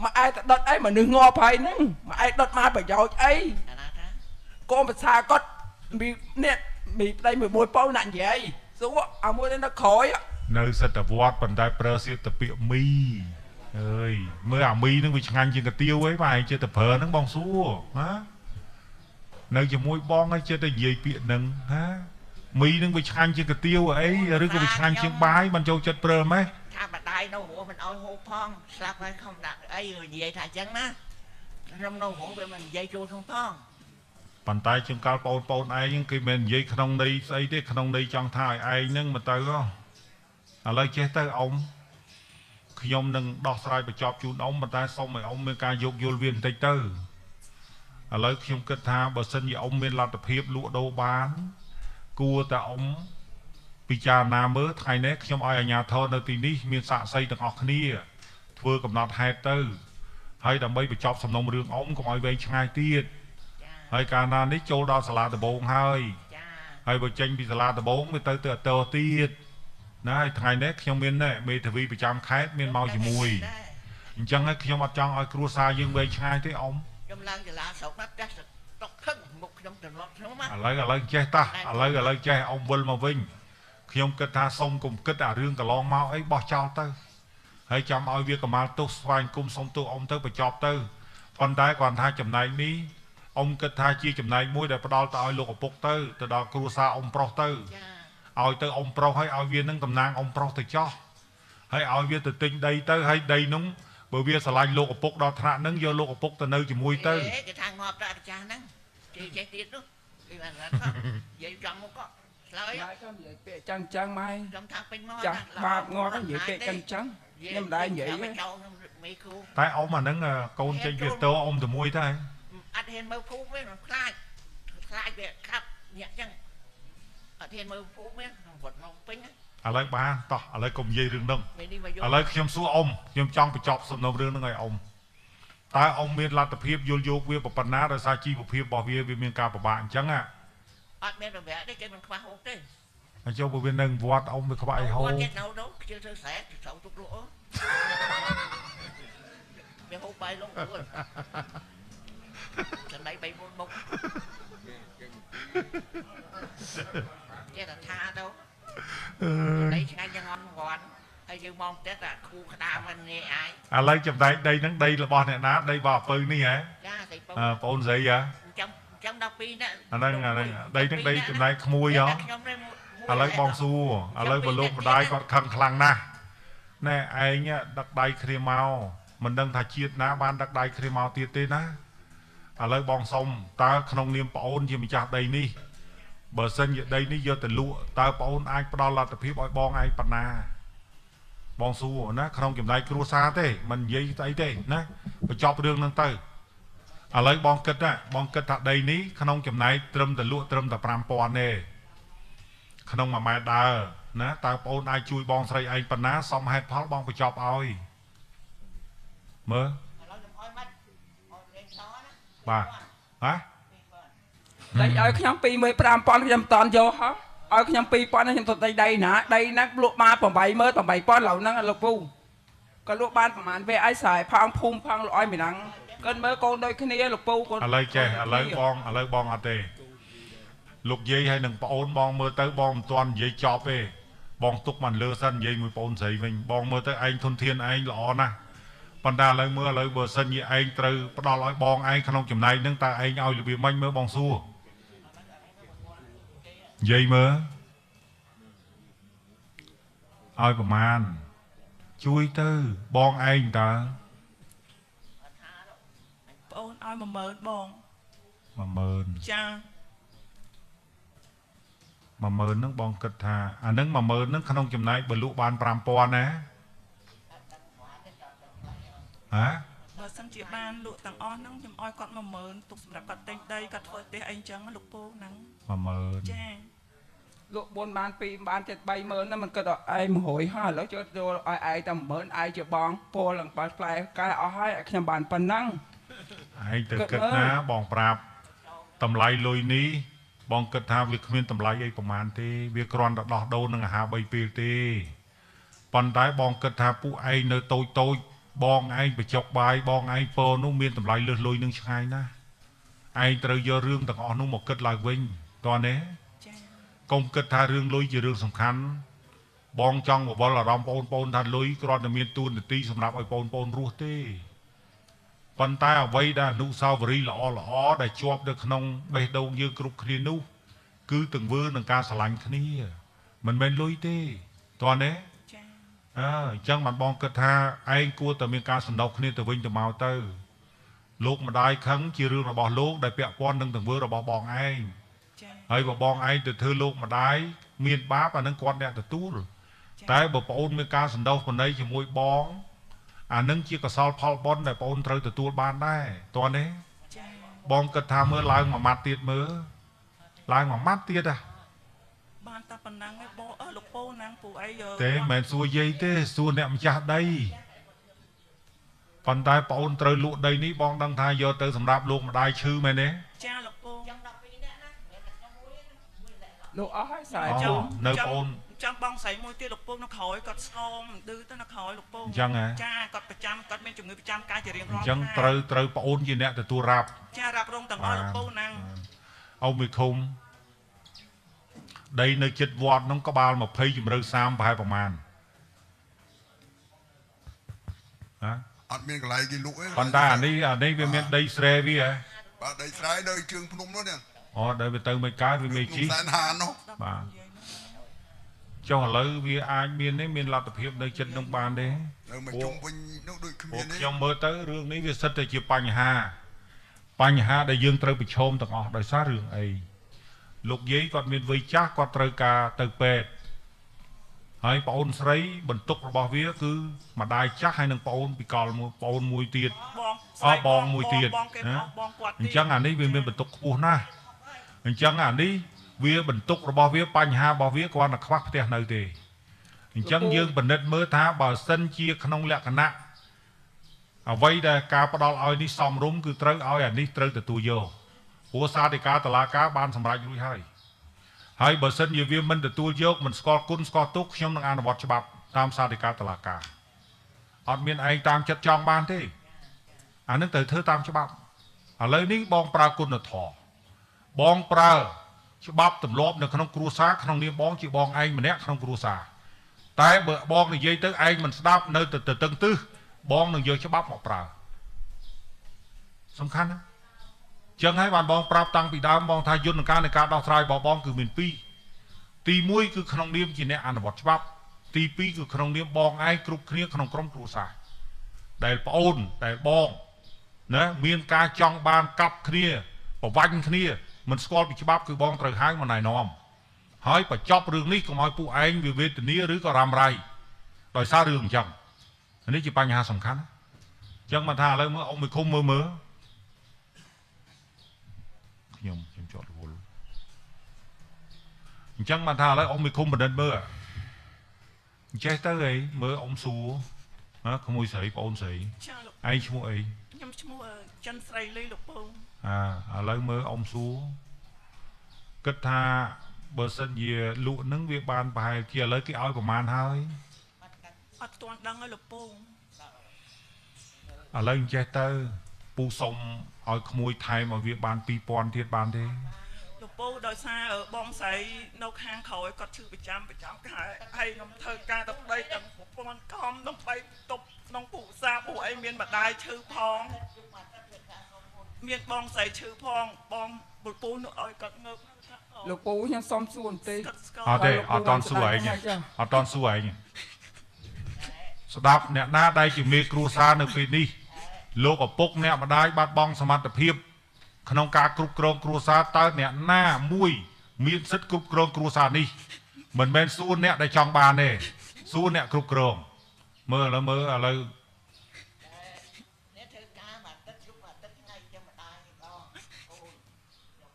មកឯងទៅដុតអីមនុស្សងាប់ហើយហ្នឹងមកឯងដុតមកប្រយោជន៍អីកូនប្រសាគាត់មានអ្នក មីប្តីមួយមួយប៉ៅណាក់និយាយសួរអាមួយនៅក្រោយនៅសិទ្ធវត្តប៉ុន្តែប្រើសៀតពាក្យមីអើយមើលអាមីនឹងវាឆ្ងាញ់ជាងកាទៀវអីបាទឯងចិត្តតែប្រើហ្នឹងបងសួរណានៅជាមួយបងឯងចិត្តតែនិយាយពាក្យហ្នឹងហាមីនឹងវាឆ្ងាញ់ជាងកាទៀវអីឬក៏វាឆ្ងាញ់ជាងបាយមិនចូលចិត្តប្រើម៉េះថាម្ដាយនៅរស់មិនអោយហូបផងស្លាប់ហើយខំដាក់អីនិយាយថាអញ្ចឹងណាខ្ញុំនៅរស់វាមិននិយាយចូលក្នុងផងប៉ុន្តែជាងកាលបងប្អូនឯងគេមិននិយាយក្នុងន័យស្អីទេក្នុងន័យចង់ថាឲ្យឯងហ្នឹងមកទៅឥឡូវចេះទៅអ៊ំខ្ញុំនឹងដោះស្រាយបញ្ចប់ជូនអ៊ំប៉ុន្តែសូមឲ្យអ៊ំមានការយោគយល់វាបន្តិចទៅឥឡូវខ្ញុំគិតថាបើសិនជាអ៊ំមានលទ្ធភាពលក់ដូរបានគួរតែអ៊ំពិចារណាមើលថ្ងៃនេះខ្ញុំឲ្យអាជ្ញាធរនៅទីនេះមានសាក្សីទាំងអស់គ្នាធ្វើកំណត់ហេតុទៅហើយដើម្បីបញ្ចប់សំណុំរឿងអ៊ំកុំឲ្យវែងឆ្ងាយទៀតហើយកាលណានេះចូលដល់សាលាដំបងហើយហើយបើចេញពីសាលាដំបងវាទៅទៅអតទៀតណាហើយថ្ងៃនេះខ្ញុំមានមេធាវីប្រចាំខេត្តមានមកជាមួយអញ្ចឹងហើយខ្ញុំអត់ចង់ឲ្យគ្រួសារយើងវែងឆ្ងាយទេអ៊ំខ្ញុំឡើងសាលាស្រុកណាផ្ទះតុកខឹងមុខខ្ញុំត្រឡប់ខ្ញុំឥឡូវចេះតាឥឡូវចេះអ៊ំវិលមកវិញខ្ញុំគិតថាសុំកុំគិតអារឿងកន្លងមកអីបោះចោលទៅហើយចាំឲ្យវាកម្មាលទោសស្វែងគុំសុំទោសអ៊ំទៅបញ្ចប់ទៅប៉ុន្តែគាត់ថាចំណែកនេះអ៊ំគិតថាជាចំណែកមួយដែលផ្ដល់ទៅឲ្យលោកឪពុកទៅទៅដល់គ្រួសារអ៊ំប្រុសទៅឲ្យទៅអ៊ំប្រុសហើយឲ្យវានឹងតំណាងអ៊ំប្រុសទៅចោះហើយឲ្យវាទៅទិញដីទៅហើយដីនោះបើវាស្រឡាញ់លោកឪពុកដល់ថ្នាក់ហ្នឹងយកលោកឪពុកទៅនៅជាមួយទៅគេថាងាប់តែអាចារ្យហ្នឹងគេចេះទៀតនោះគេបានថានិយាយចំមកក៏ឆ្លើយម៉ែខ្ញុំនិយាយពាក្យចឹងចឹងម៉ែខ្ញុំថាពេញមកចាស់បាបងាប់និយាយពាក្យចឹងចឹងខ្ញុំមិនដែរនិយាយតែអ៊ំអាហ្នឹងកូនចេញវាតោអ៊ំតែមួយតែអត់ហ៊ានមើលភូមិទេខ្លាចខ្លាចវាខាប់ញាក់ចឹងអត់ហ៊ានមើលភូមិទេវត្តមកពេញឥឡូវបានតោះឥឡូវកុំនិយាយរឿងហ្នឹងឥឡូវខ្ញុំសួរអ៊ំខ្ញុំចង់បញ្ចប់សំណុំរឿងហ្នឹងឲ្យអ៊ំតើអ៊ំមានលទ្ធភាពយល់យោគវាប៉ុណ្ណាដោយសារជីវភាពរបស់វាវាមានការពិបាកអញ្ចឹងអត់មានពិបាកទេគេមិនខ្វះហូបទេអញ្ចឹងបើវានៅវត្តអ៊ំវាខ្វះអីហូបវត្តគេនៅទៅខ្ជិលធ្វើស្រែត្រូវទុកលក់វាហូបបាយលងខ្លួនចំណៃ3 4មុខចេះតែថាទៅដីឆ្ងាញ់យ៉ាងអន់វត្តហើយយើងមកផ្ទះតែគូក្តារមិនងាយអាយឥឡូវចំណែកដីហ្នឹងដីរបស់អ្នកណាដីរបស់អំពៅនេះហ៎ចាស្រីពៅបងអូនស្រីហ៎ចាំ12នាក់អាហ្នឹងដីហ្នឹងដីចំណែកក្មួយហ៎ឥឡូវបងសួរឥឡូវបើលោកម្ដាយគាត់ខឹងខ្លាំងណាស់ណែឯងដឹកដៃគ្នាមកមិនដឹងថាជាតិណាបានដឹកដៃគ្នាមកទៀតទេណាឥឡូវបងសុំតើក្នុងនាមប្អូនជាម្ចាស់ដីនេះបើសិនជាដីនេះយកទៅលក់តើប្អូនអាចផ្ដល់លទ្ធភាពឲ្យបងឯងប៉ុណ្ណាបងសួរណាក្នុងចំណែកគ្រួសារទេមិននិយាយស្អីទេណាបញ្ចប់រឿងហ្នឹងទៅឥឡូវបងគិតណាបងគិតថាដីនេះក្នុងចំណែកត្រឹមតែលក់ត្រឹមតែ5000ទេក្នុងមួយម៉ែត្រដើរណាតើប្អូនអាចជួយបងស្រីឯងប៉ុណ្ណាសមហេតុផលបងបញ្ចប់ឲ្យមើលបាទហ៎ដីឲ្យខ្ញុំ25000ខ្ញុំមិនតាន់យកហ៎ឲ្យខ្ញុំ2000ខ្ញុំទៅដីណាដីណាលក់បាន88000ឡូវហ្នឹងលោកពូក៏លក់បានប្រហែលវាឲ្យស្រែផងភូមិផងលក់ឲ្យមីណាំងកិនមើលកូនដូចគ្នាលោកពូកូនឥឡូវចេះឥឡូវបងឥឡូវបងអត់ទេលោកយាយហើយនឹងប្អូនបងមើលទៅបងមិនទាន់និយាយចប់ទេបងទុកបានលើសិននិយាយមួយប្អូនស្រីវិញបងមើលទៅឯងធនធានឯងល្អណាស់ប៉ុន្តែឥឡូវមើលឥឡូវបើសិនជាឯងត្រូវផ្ដល់ឲ្យបងឯងក្នុងចំណែកហ្នឹងតើឯងឲ្យរបៀបម៉េចមើលបងសួរនិយាយមើលឲ្យប្រមាណជួយទៅបងឯងតើប្អូនឲ្យ10000បង10000ចា10000ហ្នឹងបងគិតថាអាហ្នឹង10000ហ្នឹងក្នុងចំណែកបើលក់បាន5000ណាហ៎បើសិនជាបានលក់ទាំងអស់ហ្នឹងខ្ញុំឲ្យគាត់10000ទុកសម្រាប់គាត់ទិញដីគាត់ធ្វើផ្ទះអីចឹងលោកពូហ្នឹង10000ចាលក់4បាន2បានចិត្ត30000ហ្នឹងមិនគិតឲ្យឯង100ហើយឥឡូវចូលឲ្យឯងតែ10000ឯងជាបងពលឡើងបើផ្លែកែអស់ហើយខ្ញុំបានប៉ុណ្ណឹងឯងទៅគិតណាបងប្រាប់តម្លៃលុយនេះបងគិតថាវាគ្មានតម្លៃអីប្រហែលទេវាគ្រាន់តែដោះដូរនឹងអាហារ3ពេលទេប៉ុន្តែបងគិតថាពួកឯងនៅតូចតូចបងឯងបញ្ចុកបាយបងឯងពោនោះមានតម្លៃលើសលុយនឹងឆ្ងាយណាស់ឯងត្រូវយករឿងទាំងអស់នោះមកគិតឡើងវិញតោះនេះចា កុំគិតថារឿងលុយជារឿងសំខាន់បងចង់បវល់អារម្មណ៍បងប្អូនថាលុយគ្រាន់តែមានតួនាទីសម្រាប់ឲ្យបងប្អូនរស់ទេប៉ុន្តែអ្វីដែលអនុស្សាវរីយ៍ល្អល្អដែលជាប់នៅក្នុងបេះដូងយើងគ្រប់គ្នានោះគឺទង្វើនឹងការស្រឡាញ់គ្នាមិនមែនលុយទេតោះណា ចា អើអញ្ចឹងបានបងគិតថាឯងគួរតែមានការសន្តោសគ្នាទៅវិញទៅមកទៅលោកម្ដាយខឹងជារឿងរបស់លោកដែលពាក់ព័ន្ធនឹងទង្វើរបស់បងឯង ចា ហើយបើបងឯងទៅធ្វើលោកម្ដាយមានបាបអានឹងគាត់អ្នកទទួលតែបើប្អូនមានការសន្តោសប្រណីជាមួយបងអានឹងជាកុសលផលបុណ្យដែលប្អូនត្រូវទទួលបានដែរតោះនេះ ចា បងគិតថាមើលឡើងមួយម៉ាត់ទៀតមើលឡើងមួយម៉ាត់ទៀតហ៎ បានតែប៉ុណ្ណឹងឯងបងអើលោកពូណាងពូអី ទេមិនមែនសួរយាយទេសួរអ្នកម្ចាស់ដីប៉ុន្តែប្អូនត្រូវលក់ដីនេះបងដឹងថាយកទៅសម្រាប់លោកម្ដាយឈឺមែនទេ ចាលោកពូ លោកអស់ហើយស្រែ អូ ជូន នៅប្អូន ចាំបងស្រីមួយទៀតលោកពូនៅក្រោយគាត់ស្គមឌឺទៅនៅក្រោយលោកពូ អញ្ចឹងហ៎ ចាគាត់ប្រចាំគាត់មានជំងឺប្រចាំកាយជារៀងរាល់ អញ្ចឹងត្រូវត្រូវប្អូនជាអ្នកទទួលរាប់ ចារាប់រងទាំងអស់លោកពូណាង អ៊ំមួយឃុំដីនៅចិត្តវត្តនោះក្បាល20ជំរៅ30ប្រហែលប្រមាណណា អត់មានកន្លែងគេលក់ទេ ប៉ុន្តែអានេះវាមានដីស្រែវាហ៎ បាទដីស្រែនៅជើងភ្នំនោះនេះ អូដល់វាទៅមិនកើតវាមេជី សែនហាននោះ បាទចុះឥឡូវវាអាចមានទេមានលទ្ធភាពនៅចិត្តនឹងបានទេ នៅមកជុំវិញនោះដូចគ្ ព្រោះ មានទេ ខ្ញុំមើលទៅរឿងនេះវាសិតតែជាបញ្ហាបញ្ហាដែលយើងត្រូវប្រឈមទាំងអស់ដោយសាររឿងអីលោកយាយគាត់មានវ័យចាស់គាត់ត្រូវការទៅពេទ្យហើយប្អូនស្រីបន្ទុករបស់វាគឺម្ដាយចាស់ហើយនិងប្អូនពីកលមួយប្អូនមួយទៀត បង អបងមួយទៀត បងគេ ណា បងគាត់ អញ្ចឹងអានេះវាមានបន្ទុកខ្ពស់ណាស់អញ្ចឹងអានេះវាបន្ទុករបស់វាបញ្ហារបស់វាគ្រាន់តែខ្វះផ្ទះនៅទេអញ្ចឹងយើងពិនិត្យមើលថាបើសិនជាក្នុងលក្ខណៈអ្វីដែលការផ្ដល់ឲ្យនេះសមរម្យគឺត្រូវឲ្យអានេះត្រូវទទួលយកព្រោះសាធិការតឡាការបានសម្រេចរួចហើយហើយបើសិនជាវាមិនទទួលយកមិនស្គាល់គុណស្គាល់ទោសខ្ញុំនឹងអនុវត្តច្បាប់តាមសាធិការតឡាការអត់មានឯងតាមចិត្តចង់បានទេអានឹងត្រូវធ្វើតាមច្បាប់ឥឡូវនេះបងប្រើគុណធម៌បងប្រើច្បាប់ទម្លាប់នៅក្នុងគ្រួសារក្នុងនាមបងជាបងឯងម្នាក់ក្នុងគ្រួសារតែបើបងនិយាយទៅឯងមិនស្ដាប់នៅតែទៅតឹងទិសបងនឹងយកច្បាប់មកប្រើសំខាន់ណាចឹងហើយបានបងប្រាប់តាំងពីដើមបងថាយន្តការនៃការដោះស្រាយរបស់បងគឺមានពីរទី1គឺក្នុងនាមជាអ្នកអនុវត្តច្បាប់ទី2គឺក្នុងនាមបងឯងគ្រប់គ្នាក្នុងក្រុមគ្រួសារដែលប្អូនដែលបងណាមានការចង់បានកាប់គ្នាប្រវាញ់គ្នាមិនស្គាល់ពីច្បាប់គឺបងត្រូវហៅមកណែនាំហើយបញ្ចប់រឿងនេះកុំឲ្យពួកឯងវាវេទនាឬក៏រ៉ាំរ៉ៃដោយសាររឿងអញ្ចឹងនេះជាបញ្ហាសំខាន់អញ្ចឹងមកថាឥឡូវមើលអ៊ំមួយឃុំមើលមើលខ្ញុំជាប់រវល់អញ្ចឹងមកថាឥឡូវអ៊ំមួយឃុំបណ្ឌិតមើលអញ្ចេះទៅអីមើលអ៊ំសួរណាក្មួយស្រីប្អូនស្រី ចាលោក ឯងឈ្មោះអី ខ្ញុំឈ្មោះចិនស្រីលីលោកពូ អាឥឡូវមើលអ៊ំសួរគិតថាបើសិនជាលក់នឹងវាបានប្រហែលជាឥឡូវគេឲ្យប្រមាណហើយ អត់ទាន់ដឹងហើយលោកពូ ឥឡូវអញ្ចេះទៅពូសុំឲ្យក្មួយថែមឲ្យវាបាន2000ទៀតបានទេ លោកពូដោយសារបងស្រីនៅខាងក្រោយគាត់ឈឺប្រចាំខែហើយខ្ញុំធ្វើការទៅប្តីទាំងប្រពន្ធខំដើម្បីទប់ក្នុងពុសាពួកអីមានម្ដាយឈឺផងមានបងស្រីឈឺផងបងពូនោះឲ្យគាត់ងើប លោកពូខ្ញុំសុំសួរបន្តិច គាត់ស្គាល់ អត់ទេអត់តន់សួរឯងអត់តន់សួរឯងស្ដាប់អ្នកណាដែលជាមេគ្រួសារនៅពេលនេះលោកឪពុកអ្នកម្ដាយបាត់បង់សមត្ថភាពក្នុងការគ្រប់គ្រងគ្រួសារតើអ្នកណាមួយមានសិទ្ធិគ្រប់គ្រងគ្រួសារនេះមិនមែនសួរអ្នកដែលចង់បានទេសួរអ្នកគ្រប់គ្រងមើលឥឡូវមើលឥឡូវ អ្នកធ្វើការមួយអាទិត្យយប់មួយអាទិត្យថ្ងៃចាំម្ដាយបងអូនខ្ញុំ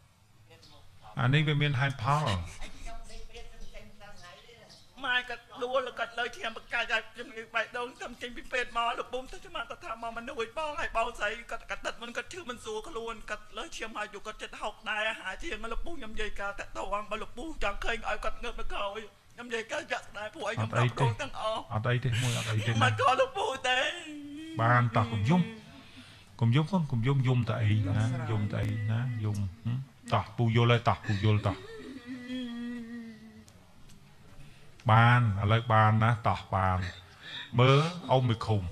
មានមក អានេះវាមានហេតុផល ខ្ញុំដេកព្រាតចេញតាមថ្ងៃទេ ម៉ែគាត់ដួលគាត់លើឈាមបកាច់ឲ្យជំងឺបេះដូងទៅចេញពីពេទ្យមកលោកពូទៅចាំទៅថាមកមនុស្សបងឲ្យបងស្រីគាត់គាត់ទឹកមិនគាត់ឈឺមិនស្រួលខ្លួនគាត់លើឈាមឲ្យយូគាត់ចិត្តហុកដែរហាជាងលោកពូខ្ញុំនិយាយការតាក់ទងបើលោកពូចង់ឃើញឲ្យគាត់ងើបនៅក្រោយខ្ញុំនិយាយការចាក់ស្ដាយពួកឯងខ្ញុំរាប់រងទាំងអស់ អត់អីទេមួយអត់អីទេ មកក៏លោកពូទេ បានតោះកុំយំកុំយំកូនកុំយំយំតែអីណាយំតែអីណាយំតោះពូយល់ហើយតោះពូយល់តោះ បានឥឡូវបានណាតោះបានមើលអ៊ំមេឃុំ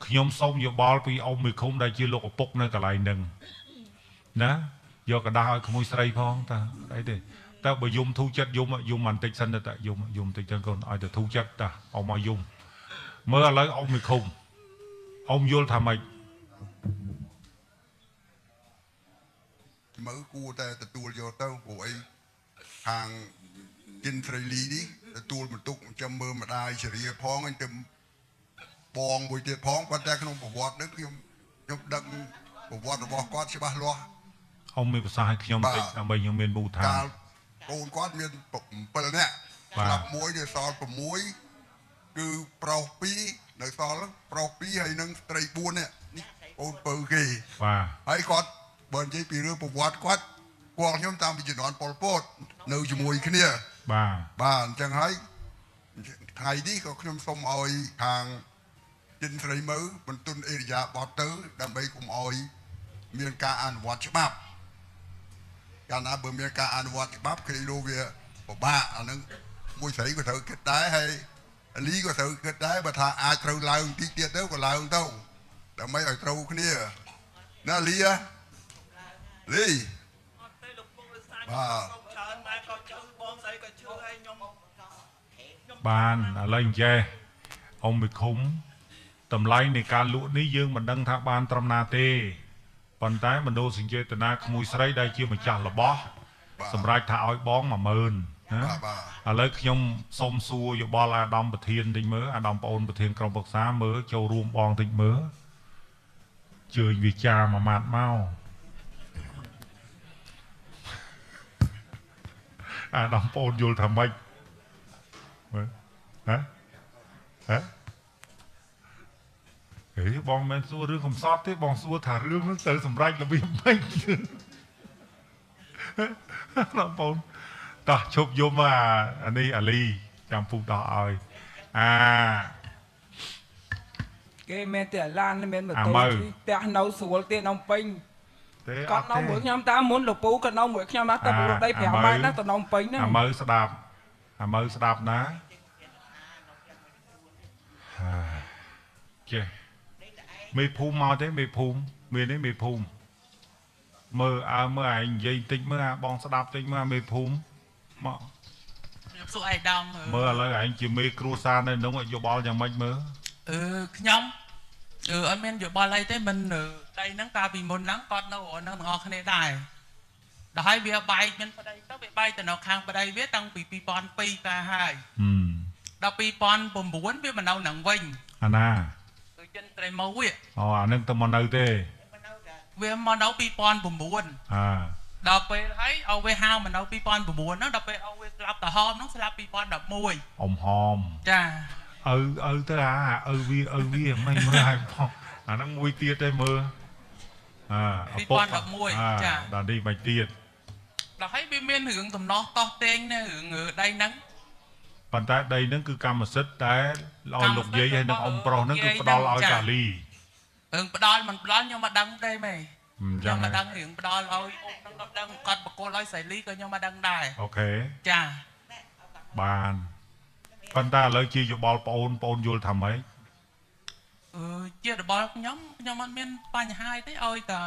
ខ្ញុំសូមយោបល់ពីអ៊ំមេឃុំដែលជាលោកឪពុកនៅកន្លែងហ្នឹងណាយកกระดาษឲ្យក្មួយស្រីផងតើអីទេតើបើយំធូរចិត្តយំយំបន្តិចសិនទៅតើយំយំបន្តិចចឹងកូនឲ្យទៅធូរចិត្តតើអ៊ំឲ្យយំមើលឥឡូវអ៊ំមេឃុំអ៊ំយល់ថាម៉េចមើលគួរតែទទួលយកទៅព្រោះអីខាងចិនស្រីលីនេះទទួលបន្ទុកចាំមើលម្ដាយជរាផងអញទៅបងមួយទៀតផងប៉ុន្តែក្នុងប្រវត្តិនេះខ្ញុំដឹងប្រវត្តិរបស់គាត់ច្បាស់លាស់អ៊ំមានប្រសាសន៍ឲ្យខ្ញុំតិចដើម្បីខ្ញុំមានមូលដ្ឋានកាលកូនគាត់មាន7នាក់ស្លាប់មួយនៅសល់6គឺប្រុស2នៅសល់ប្រុស2ហើយនឹងស្ត្រី4នាក់នេះកូនពៅគេបាទហើយគាត់បើនិយាយពីរឿងប្រវត្តិគាត់គាត់ខ្ញុំតាមពីជំនាន់ប៉ុលពតនៅជាមួយគ្នាបាទបាទអញ្ចឹងហើយថ្ងៃនេះក៏ខ្ញុំសូមឲ្យខាងចិនស្រីមើបន្ទន់អេរិយាបថទៅដើម្បីកុំឲ្យមានការអនុវត្តច្បាប់កាលណាបើមានការអនុវត្តច្បាប់គេលោកវាពិបាកអានឹងមួយស្រីក៏ត្រូវគិតដែរហើយលីក៏ត្រូវគិតដែរបើថាអាចត្រូវឡើងតិចទៀតទៅក៏ឡើងទៅដើម្បីឲ្យត្រូវគ្នាណាលីលីអត់ទេលោកពូវិសាខ្ញុំសូមច្រើនម៉ែក៏ជឿបងស្រីក៏ជឿហើយខ្ញុំបានឥឡូវអញ្ចេះអ៊ំវិឃុំតម្លៃនៃការលក់នេះយើងមិនដឹងថាបានត្រឹមណាទេប៉ុន្តែមនោសញ្ចេតនាក្មួយស្រីដែលជាម្ចាស់របស់សម្រាប់ថាឲ្យបង10000ណាឥឡូវខ្ញុំសូមសួរយោបល់អាដាមប្រធានតិចមើលអាដាមប្អូនប្រធានក្រុមប្រឹក្សាមើលចូលរួមបងតិចមើលជើញវិចារមួយម៉ាត់មកអាដាមប្អូនយល់ថាម៉េចមើលហ៎ហ៎ហេបងមិនសួររឿងកំសត់ទេបងសួរថារឿងហ្នឹងទៅសម្រេចរបៀបម៉េចបងប្អូនតោះឈប់យំអានេះអាលីចាំពុះដោះឲ្យអាគេមានតែឡានមានម៉ូតូផ្ទះនៅស្រួលទៀតនៅពេញគាត់នៅមួយខ្ញុំតាមមុនលោកពូគាត់នៅមួយខ្ញុំណាតែព្រោះដី5ម៉ែត្រណាទៅនៅពេញហ្នឹងអាមើស្ដាប់អាមើស្ដាប់ណាចេះមេភូមិមកទេមេភូមិមានទេមេភូមិមើលអើមើលឯងនិយាយតិចមើលអាបងស្ដាប់តិចមើលមេភូមិមកខ្ញុំសួរឯដាមមើលឥឡូវឯងជាមេគ្រួសារនៅក្នុងយោបល់យ៉ាងម៉េចមើលខ្ញុំអត់មានយោបល់អីទេមិនដីហ្នឹងកាលពីមុនហ្នឹងគាត់នៅហ្នឹងទាំងអស់គ្នាដែរដល់ហើយវាបែកមានប្តីទៅវាបែកទៅនៅខាងប្តីវាតាំងពី2002កាហើយដល់2009វាមកនៅហ្នឹងវិញអាណាគឺចិនត្រីម៉ូវាអូអានឹងទៅមកនៅទេវាមកនៅ2009អាដល់ពេលហើយឲ្យវាហៅមកនៅ2009ហ្នឹងដល់ពេលឲ្យវាស្លាប់ទៅហមហ្នឹងស្លាប់2011អ៊ំហមចាឪទៅអាឪវាមិនមើលឲ្យផងអាហ្នឹងមួយទៀតទេមើលអាឪពុក2011ចាដល់នេះមិនទៀតដល់ហើយវាមានរឿងតំណោះតោះតេងនៅរឿងដីហ្នឹងប៉ុន្តែដីហ្នឹងគឺកម្មសិទ្ធិតែឲ្យលោកយាយហើយនឹងអ៊ំប្រុសហ្នឹងគឺផ្ដល់ឲ្យកាលីរឿងផ្ដល់មិនផ្ដល់ខ្ញុំមិនដឹងទេមេខ្ញុំមិនដឹងរឿងផ្ដល់ឲ្យអ៊ំហ្នឹងក៏ដឹងគាត់បកគលឲ្យសៃលីក៏ខ្ញុំមិនដឹងដែរអូខេចាបានប៉ុន្តែឥឡូវជាយោបល់ប្អូនប្អូនយល់ថាម៉េចជាយោបល់ខ្ញុំខ្ញុំអត់មានបញ្ហាទេឲ្យតែ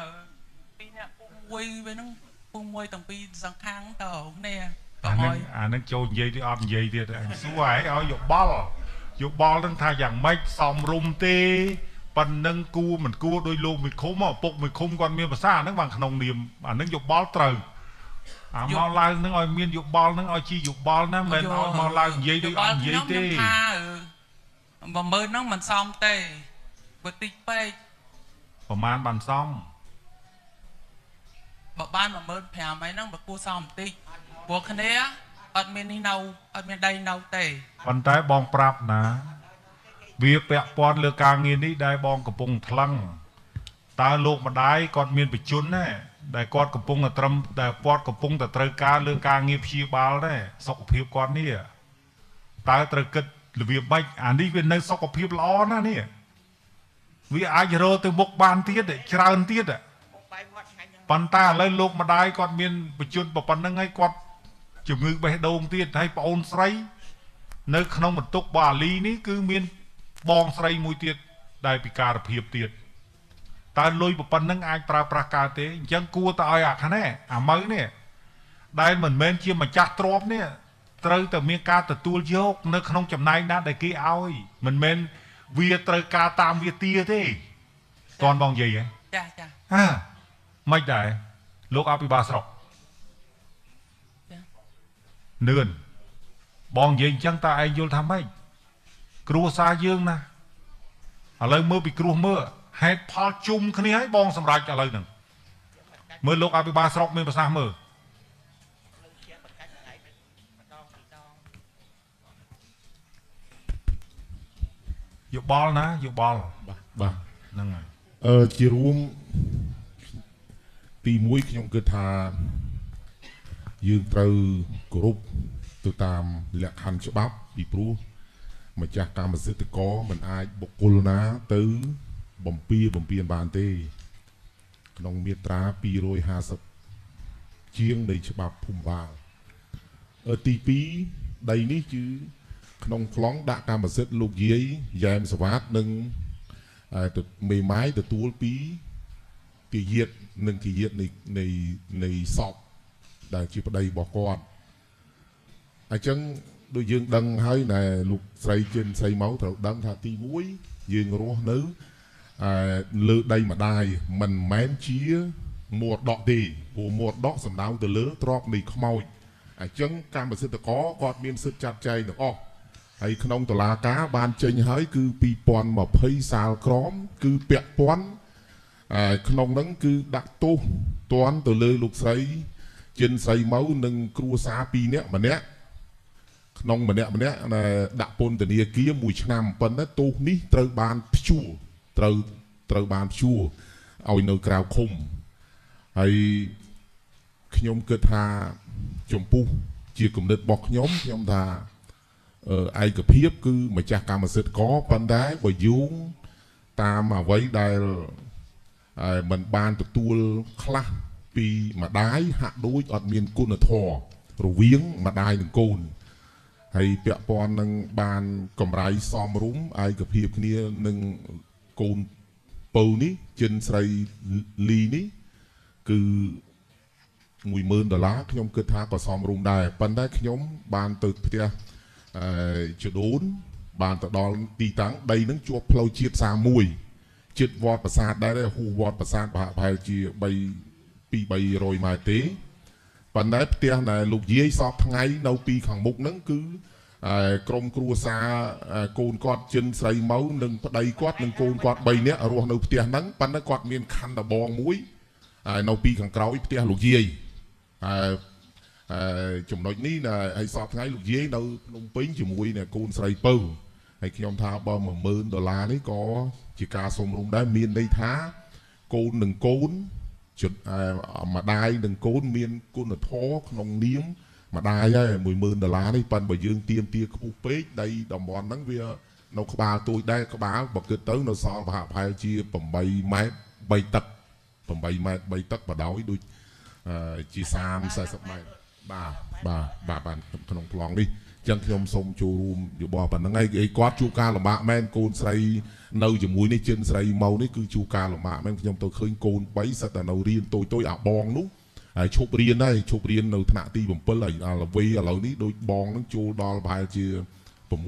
ពីរអ្នកពូមួយវាហ្នឹងពូមួយទាំងពីរសងខាងទៅគ្នាអានឹងចូលនិយាយទេអត់និយាយទៀតអញសួរឯងឲ្យយោបល់យោបល់នឹងថាយ៉ាងម៉េចសមរម្យទេប៉ុណ្ណឹងគួរមិនគួរដោយលោកមួយឃុំឪពុកមួយឃុំគាត់មានភាសាហ្នឹងបានក្នុងនាមអានឹងយោបល់ត្រូវអាមកឡើងនឹងឲ្យមានយោបល់នឹងឲ្យជាយោបល់ណាមិនឲ្យមកឡើងនិយាយដូចអត់និយាយទេខ្ញុំថា10000ហ្នឹងមិនសមទេបើតិចពេកប្រហែលបានសមបើបាន15000ហើយហ្នឹងបើគួរសមបន្តិចព្រោះគ្នាអត់មាននេះនៅអត់មានដីនៅទេប៉ុន្តែបងប្រាប់ណាវាពាក់ព័ន្ធលើការងារនេះដែលបងកំពុងថ្លឹងតើលោកម្ដាយគាត់មានបជនដែរដែលគាត់កំពុងតែត្រឹមដែលគាត់កំពុងតែត្រូវការលើការងារព្យាបាលដែរសុខភាពគាត់នេះតើត្រូវគិតរបៀបម៉េចអានេះវានៅសុខភាពល្អណាស់នេះវាអាចរកទៅមុខបានទៀតច្រើនទៀត ប៉ុន្តែឥឡូវលោកម្ដាយគាត់មានបជនប៉ុណ្្នឹងហើយគាត់ ជំងឺបេះដូងទៀតហើយប្អូនស្រីនៅក្នុងបន្ទុកបាលីនេះគឺមានបងស្រីមួយទៀតដែលពិការភាពទៀតតើលុយប៉ុណ្ណឹងអាចប្រើប្រាស់កើតទេអញ្ចឹងគួរតែឲ្យអាខានេះអាម៉ៅនេះដែលមិនមែនជាម្ចាស់ទ្រព្យនេះត្រូវតែមានការទទួលយកនៅក្នុងចំណែកណាដែលគេឲ្យមិនមែនវាត្រូវការតាមវាទាទេតន់បងនិយាយហ៎ចាចាហាមិនដែរលោកអភិបាលស្រុកចានឿនបងនិយាយអញ្ចឹងតើឯងយល់ថាម៉េចគ្រួសារយើងណាឥឡូវមើលពីគ្រោះមើលហេតុផលជុំគ្នាឲ្យបងសម្រេចឥឡូវហ្នឹងមើលលោកអភិបាលស្រុកមានប្រសាសន៍មើលយោបល់ណាយោបល់បាទហ្នឹងហើយជារួមទី1ខ្ញុំគិតថាយើងត្រូវគោរពទៅតាមលក្ខខណ្ឌច្បាប់ពីព្រោះម្ចាស់កម្មសិទ្ធិករមិនអាចបុគ្គលណាទៅបំពានបានទេក្នុងមាត្រា250ជាងនៃច្បាប់ភូមិបាលទី2ដីនេះគឺក្នុងប្លង់ដាក់កម្មសិទ្ធិលោកយាយយ៉ែមសវ៉ាតនិងមេម៉ាយទទួលពីទាយាទនិងទាយាទនៃសពដែលជាប្តីរបស់គាត់អញ្ចឹងដូចយើងដឹងហើយណែលោកស្រីជិនស្រីមកត្រូវដឹងថាទី1យើងរស់នៅលើដីម្ដាយមិនមែនជាមរតកទេព្រោះមរតកសំដៅទៅលើទ្រព្យនៃខ្មោចអញ្ចឹងកម្មសិទ្ធិករគាត់មានសិទ្ធិចាត់ចែងទាំងអស់ហើយក្នុងតុលាការបានចេញហើយគឺ2020សាលក្រមគឺពាក់ព័ន្ធក្នុងហ្នឹងគឺដាក់ទោសទណ្ឌទៅលើលោកស្រីជិនស្រីម៉ៅនិងគ្រួសារ2នាក់ម្នាក់ក្នុងម្នាក់ម្នាក់ដាក់ពន្ធនាគារ1ឆ្នាំប៉ុន្តែទោសនេះត្រូវបានព្យួរត្រូវបានព្យួរឲ្យនៅក្រៅឃុំហើយខ្ញុំគិតថាចំពោះជាគំនិតរបស់ខ្ញុំខ្ញុំថាឯកភាពគឺម្ចាស់កម្មសិទ្ធិករប៉ុន្តែបើយោងតាមអ្វីដែលមិនបានទទួលខ្លះពីម្ដាយហាក់ដូចអត់មានគុណធម៌រវាងម្ដាយនិងកូនហើយពាក់ព័ន្ធនឹងបានកម្រៃសមរម្យឯកភាពគ្នានឹងកូនពៅនេះជិនស្រីលីនេះគឺ$10,000ខ្ញុំគិតថាក៏សមរម្យដែរប៉ុន្តែខ្ញុំបានទៅផ្ទះជដូនបានទៅដល់ទីតាំងដីនឹងជាប់ផ្លូវជាតិ31ជិតវត្តប្រាសាទដែរហួសវត្តប្រាសាទប្រហែលជា3 200 ម៉ែត្រទេប៉ុន្តែផ្ទះដែលលោកយាយសពថ្ងៃនៅពីខាងមុខហ្នឹងគឺក្រុមគ្រួសារកូនគាត់ជិនស្រីម៉ៅនិងប្តីគាត់និងកូនគាត់3នាក់រស់នៅផ្ទះហ្នឹងប៉ុន្តែគាត់មានខណ្ឌដបងមួយនៅពីខាងក្រោយផ្ទះលោកយាយចំណុចនេះហើយសពថ្ងៃលោកយាយនៅភ្នំពេញជាមួយនឹងកូនស្រីពៅហើយខ្ញុំថាបើ$10,000នេះក៏ជាការសុំរុំដែរមានន័យថាកូននិងកូនម្ដាយនិងកូនមានគុណធម៌ក្នុងនាមម្ដាយហើយ$10,000នេះប៉ុន្តែបើយើងទៀមទាខ្ពស់ពេកដីតំបន់ហ្នឹងវានៅក្បាលទូចដែរក្បាលបើគិតទៅនៅសល់ប្រហែលជា8ម៉ែត្រ3ទឹក8ម៉ែត្រ3ទឹកបដោយដូចជា30 40ម៉ែត្របាទបាទបាទបានក្នុងប្លង់នេះអញ្ចឹងខ្ញុំសូមចូលរួមយោបល់ប៉ុណ្្នឹងហើយគាត់ជួបការលំបាកមែនកូនស្រីនៅជាមួយនេះជិនស្រីមកនេះគឺជួបការលំបាកមែនខ្ញុំទៅឃើញកូន3សិតតែនៅរៀនតូចៗអាបងនោះហើយឈប់រៀនហើយឈប់រៀននៅថ្នាក់ទី7ហើយដល់វ័យឥឡូវនេះដូចបងនឹងចូលដល់ប្រហែលជា6 7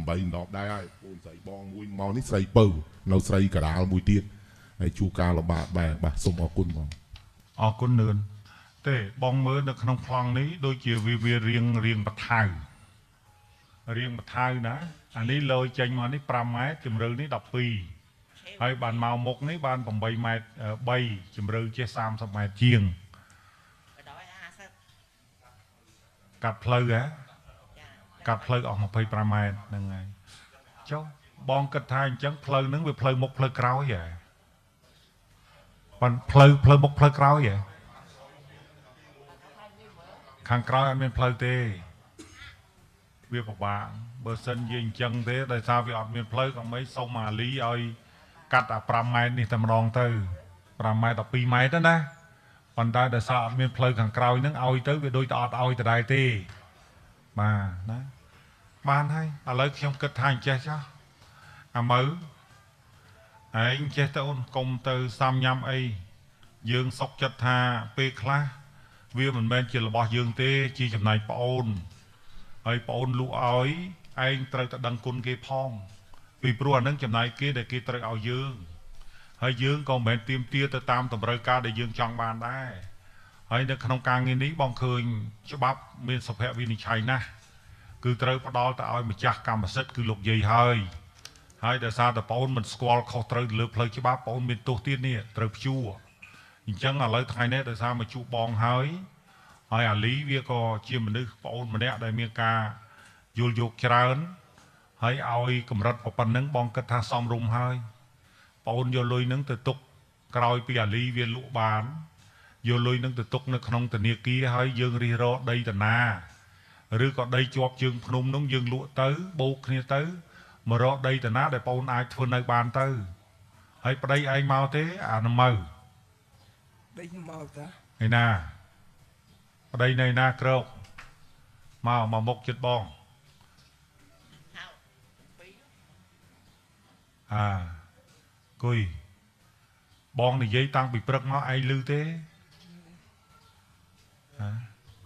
8 10ដែរហើយកូនស្រីបងមួយមកនេះស្រីពៅនៅស្រីកដាលមួយទៀតហើយជួបការលំបាកដែរបាទសូមអរគុណបងអរគុណនឿនទេបងមើលនៅក្នុងប្លង់នេះដូចជាវារៀងបថៅរៀងបថៅណាអានេះលយចេញមកនេះ5ម៉ែត្រជម្រៅនេះ12ហើយបានមកមុខនេះបាន8ម៉ែត្រ3ជម្រៅចេះ30ម៉ែត្រជាងកាត់ផ្លូវហ៎កាត់ផ្លូវអស់25ម៉ែត្រហ្នឹងហើយចុះបងគិតថាអញ្ចឹងផ្លូវហ្នឹងវាផ្លូវមុខផ្លូវក្រោយហ៎ប៉ុន្តែផ្លូវមុខផ្លូវក្រោយហ៎ខាងក្រោយអត់មានផ្លូវទេវាពិបាកបើសិនជាអញ្ចឹងទេដោយសារវាអត់មានផ្លូវក៏មិនសុំអាលីឲ្យកាត់អា5ម៉ែត្រនេះតែម្ដងទៅ5ម៉ែត្រ12ម៉ែត្រណា ប៉ុន្តែដោយសារអត់មានផ្លូវខាងក្រោយហ្នឹងឲ្យទៅវាដូចតែអត់ឲ្យដដែលទេបាទណាបានហើយឥឡូវខ្ញុំគិតថាអញ្ចេះចុះអាមើឯងចេះទៅអូនកុំទៅសាំញ៉ាំអីយើងសុកចិត្តថាពេលខ្លះវាមិនមែនជារបស់យើងទេជាចំណែកប្អូនហើយប្អូនលក់ឲ្យឯងត្រូវតែដឹងគុណគេផងពីព្រោះអានឹងចំណែកគេដែលគេត្រូវឲ្យយើងហើយយើងក៏មិនមែនទាមទារទៅតាមតម្រូវការដែលយើងចង់បានដែរហើយនៅក្នុងការងារនេះបងឃើញច្បាប់មានសុភវិនិច្ឆ័យណាស់គឺត្រូវផ្ដល់ទៅឲ្យម្ចាស់កម្មសិទ្ធិគឺលោកយាយហើយហើយដោយសារតែប្អូនមិនស្គាល់ខុសត្រូវលើផ្លូវច្បាប់ប្អូនមានទោសទៀតនេះត្រូវព្យួរអញ្ចឹងឥឡូវថ្ងៃនេះដោយសារមកជួបបងហើយហើយអាលីវាក៏ជាមនុស្សប្អូនម្នាក់ដែលមានការយល់យោគច្រើនហើយឲ្យកម្រិតប៉ុណ្ណឹងបងគិតថាសមរម្យហើយប្អូនយកលុយនឹងទៅទុកក្រោយពីអាលីវាលក់បានយកលុយនឹងទៅទុកនៅក្នុងធនាគារហើយយើងរិះរកដីតាណាឬក៏ដីជាប់ជើងភ្នំនោះយើងលក់ទៅបូកគ្នាទៅមករកដីតាណាដែលប្អូនអាចធ្វើនៅបានទៅហើយប្តីឯងមកទេអានមើដីមកតាឯណាប្តីនៅណាក្រោកមកមកមុខចិត្តបងអាគុយបងនិយាយតាំងពីព្រឹកមកឯងឮទេ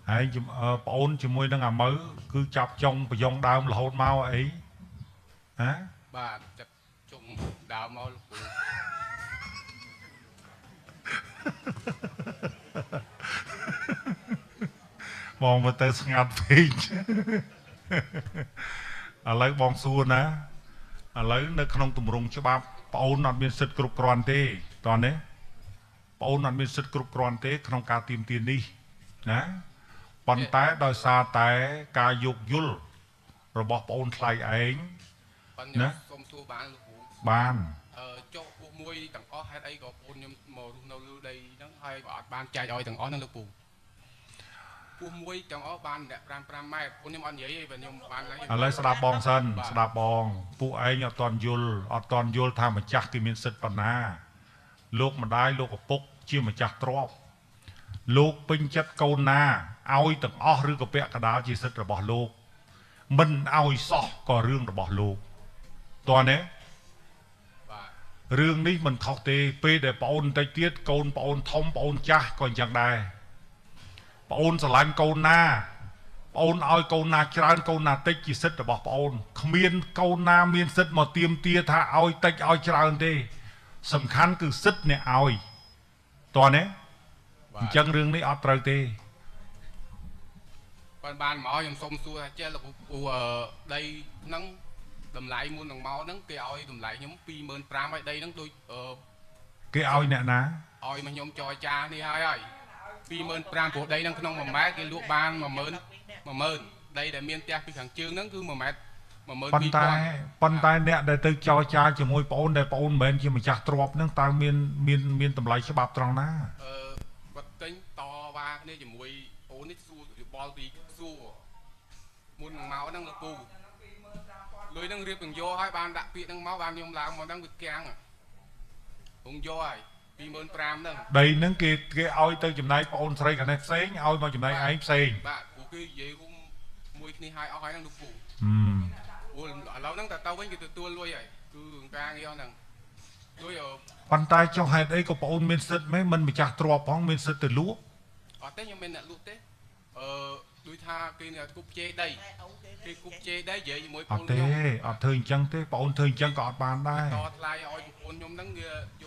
ហ៎ឯងប្អូនជាមួយនឹងអាមើគឺចាប់ចុងប្រយ៉ងដើមរហូតមកអីហ៎បាទចាប់ចុងដើមមកលោកពូបងមកទៅស្ងាត់ពេកឥឡូវបងសួរណាឥឡូវនៅក្នុងទម្រង់ច្បាប់ប្អូនអត់មានសិទ្ធិគ្រប់គ្រាន់ទេតោះនេះប្អូនអត់មានសិទ្ធិគ្រប់គ្រាន់ទេក្នុងការទាមទារនេះណាប៉ុន្តែដោយសារតែការយោគយល់របស់ប្អូនថ្លៃឯងណាសូមសួរបានលោកគ្រូបានចុះពួកមួយទាំងអស់ហេតុអីក៏ប្អូនខ្ញុំមករស់នៅលើដីហ្នឹងហើយក៏អត់បានចែកឲ្យទាំងអស់ហ្នឹងលោកពូពោះមួយទាំងអស់បានម្នាក់5 5ម៉ែត្រពួកខ្ញុំអត់និយាយទេបើខ្ញុំបានឡើយឥឡូវស្ដាប់បងសិនស្ដាប់បងពួកឯងអត់ទាន់យល់អត់ទាន់យល់ថាម្ចាស់គេមានសិទ្ធិប៉ុណ្ណាលោកម្ដាយលោកឪពុកជាម្ចាស់ទ្រព្យលោកពេញចិត្តកូនណាឲ្យទាំងអស់ឬក៏ពាក់កណ្ដាលជាសិទ្ធិរបស់លោកមិនឲ្យសោះក៏រឿងរបស់លោកតោះណាបាទរឿងនេះមិនខុសទេពេលដែលប្អូនបន្តិចទៀតកូនប្អូនធំប្អូនចាស់ក៏អញ្ចឹងដែរប្អូនស្រឡាញ់កូនណាប្អូនឲ្យកូនណាច្រើនកូនណាតិចជាសិទ្ធិរបស់ប្អូនគ្មានកូនណាមានសិទ្ធិមកទាមទារថាឲ្យតិចឲ្យច្រើនទេសំខាន់គឺសិទ្ធិអ្នកឲ្យតោះណាអញ្ចឹងរឿងនេះអត់ត្រូវទេបានមកខ្ញុំសុំសួរថាចេះលោកពូដីហ្នឹងតម្លៃមុននឹងមកហ្នឹងគេឲ្យតម្លៃខ្ញុំ 25,000 ហើយដីហ្នឹងដូចគេឲ្យអ្នកណាឲ្យមកខ្ញុំចរចានេះហើយ 25,000 ព្រោះដីហ្នឹងក្នុង1ម៉ែត្រគេលក់បាន10000 ដីដែលមានផ្ទះពីខាងជើងហ្នឹងគឺ1ម៉ែត្រ12000ប៉ុន្តែអ្នកដែលទៅចរចាជាមួយប្អូនដែលប្អូនមិនមែនជាម្ចាស់ទ្រព្យហ្នឹងតើមានតម្លៃច្បាប់ត្រង់ណាគាត់ទិញតវ៉ាគ្នាជាមួយប្អូននេះសួរយោបល់ពីសួរមុននឹងមកហ្នឹងលោកពូលុយហ្នឹងរៀបទាំងយកហើយបានដាក់ពាក្យហ្នឹងមកបានខ្ញុំឡើងមកហ្នឹងវាគាំងពងយកហើយ 25,000 ហ្នឹងដីហ្នឹងគេឲ្យទៅចំណែកប្អូនស្រីខាងនេះផ្សេងឲ្យមកចំណែកឯងផ្សេងបាទព្រោះគេនិយាយរួមមួយគ្នាហើយអស់ហើយហ្នឹងលោកពូព្រោះឥឡូវហ្នឹងតែទៅវិញគេទទួលលុយហើយគឺការងារហ្នឹងលុយប៉ុន្តែចុះហេតុអីក៏ប្អូនមានសិទ្ធិមែនមិនម្ចាស់ទ្រព្យផងមានសិទ្ធិទៅលក់អត់ទេខ្ញុំមានអ្នកលក់ទេដូចថាគេគប់ជេរដីគេគប់ជេរដីនិយាយជាមួយប្អូនខ្ញុំអត់ទេអត់ធ្វើអញ្ចឹងទេប្អូនធ្វើអញ្ចឹងក៏អត់បានដែរតថ្លៃឲ្យប្អូនខ្ញុំហ្នឹងវាយក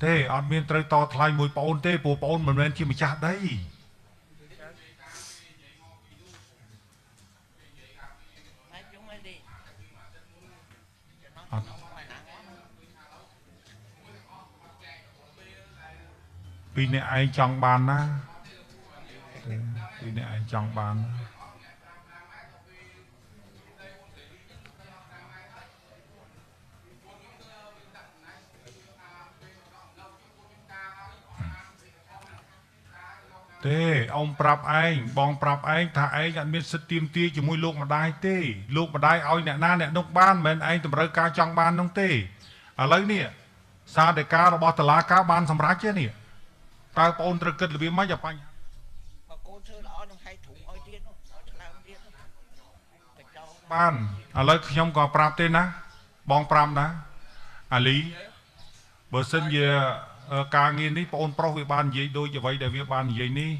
ទេអត់មានត្រូវតថ្លៃមួយប្អូនទេព្រោះប្អូនមិនមែនជាម្ចាស់ដីអត់ពីអ្នកឯងចង់បានណាពីអ្នកឯងចង់បានទេអ៊ំប្រាប់ឯងបងប្រាប់ឯងថាឯងអត់មានសិទ្ធិទាមទារជាមួយលោកម្ដាយទេលោកម្ដាយឲ្យអ្នកណាអ្នកនោះបានមិនមែនឯងតម្រូវការចង់បាននោះទេឥឡូវនេះសាលដីការបស់តុលាការបានសម្រេចទេនេះ តើបងអូនត្រូវគិតរបៀបម៉េចអាបញ្ហា បើកូនធ្វើល្អនឹងហែកធុងឲ្យទៀតនោះឲ្យឆ្លើមទៀតកញ្ចោ បានឥឡូវខ្ញុំក៏ប្រាប់ទេណាបងប្រាប់ណាអាលីបើសិនជាការងារនេះបងអូនប្រុសវាបាននិយាយដូចអ្វីដែលវាបាននិយាយនេះ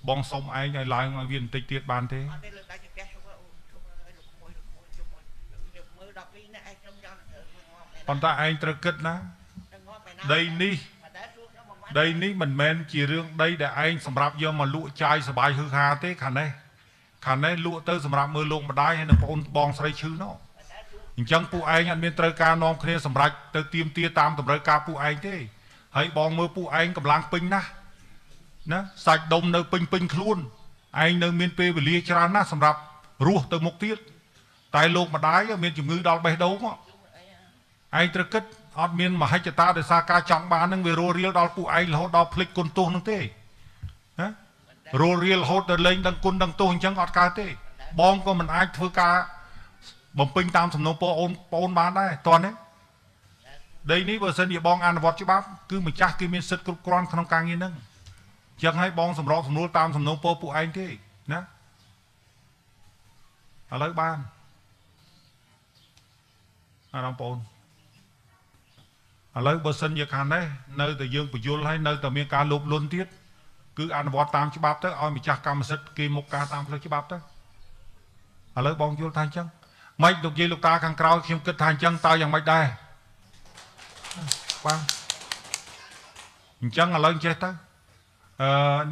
បងសុំឯងឲ្យឡើងឲ្យវាបន្តិចទៀតបានទេ អត់ទេលើកដៃកាពះជុំអូជុំឲ្យលោកមួយលោកមួយជុំមួយខ្ញុំមើល12នាក់ឯងខ្ញុំចង់ទៅងាប់ឯណា ប៉ុន្តែឯងត្រូវគិតណា ទៅងាប់ឯណា ដីនេះ មិនដែលសួរខ្ញុំមួយម៉ាត់ ដីនេះមិនមែនជារឿងដីដែលឯងសម្រាប់យកមកលក់ចាយសបាយហឺហាទេខាងនេះខាងនេះលក់ទៅសម្រាប់មើលលោកម្ដាយហើយនិងប្អូនបងស្រីឈឺនោះអញ្ចឹងពួកឯងអត់មានត្រូវការនាំគ្នាសម្រាប់ទៅទៀមទាតាមតម្រូវការពួកឯងទេហើយបងមើលពួកឯងកម្លាំងពេញណាស់ណាសាច់ដុំនៅពេញពេញខ្លួនឯងនៅមានពេលវេលាច្រើនណាស់សម្រាប់រស់ទៅមុខទៀតតែលោកម្ដាយមានជំងឺដល់បេះដូងហ៎ ឯងត្រូវគិតអត់មានមហិច្ឆតាដោយសារការចង់បាននឹងវារស់រាលដល់ពួកឯងរហូតដល់ភ្លេចគុណទោសនឹងទេណារស់រាលរហូតដល់លែងដឹងគុណដឹងទោសអញ្ចឹងអត់កើតទេបងក៏មិនអាចធ្វើការបំពេញតាមសំណូមពរអូនបងបានដែរតោះនេះដីនេះបើសិនជាបងអនុវត្តច្បាប់គឺម្ចាស់គេមានសិទ្ធិគ្រប់គ្រាន់ក្នុងការងារហ្នឹងអញ្ចឹងហើយបងសម្របសម្រួលតាមសំណូមពរពួកឯងទេណាឥឡូវបានអារម្មណ៍បង ឥឡូវបើសិនជាខាងនេះនៅតែយើងបញ្យលហើយនៅតែមានការលោភលន់ទៀតគឺអនុវត្តតាមច្បាប់ទៅឲ្យម្ចាស់កម្មសិទ្ធិគេមុខការតាមផ្លូវច្បាប់ទៅឥឡូវបងយល់ថាអញ្ចឹងម៉េចលោកយាយលោកតាខាងក្រោយខ្ញុំគិតថាអញ្ចឹងតើយ៉ាងម៉េចដែរបាទអញ្ចឹងឥឡូវចេះទៅ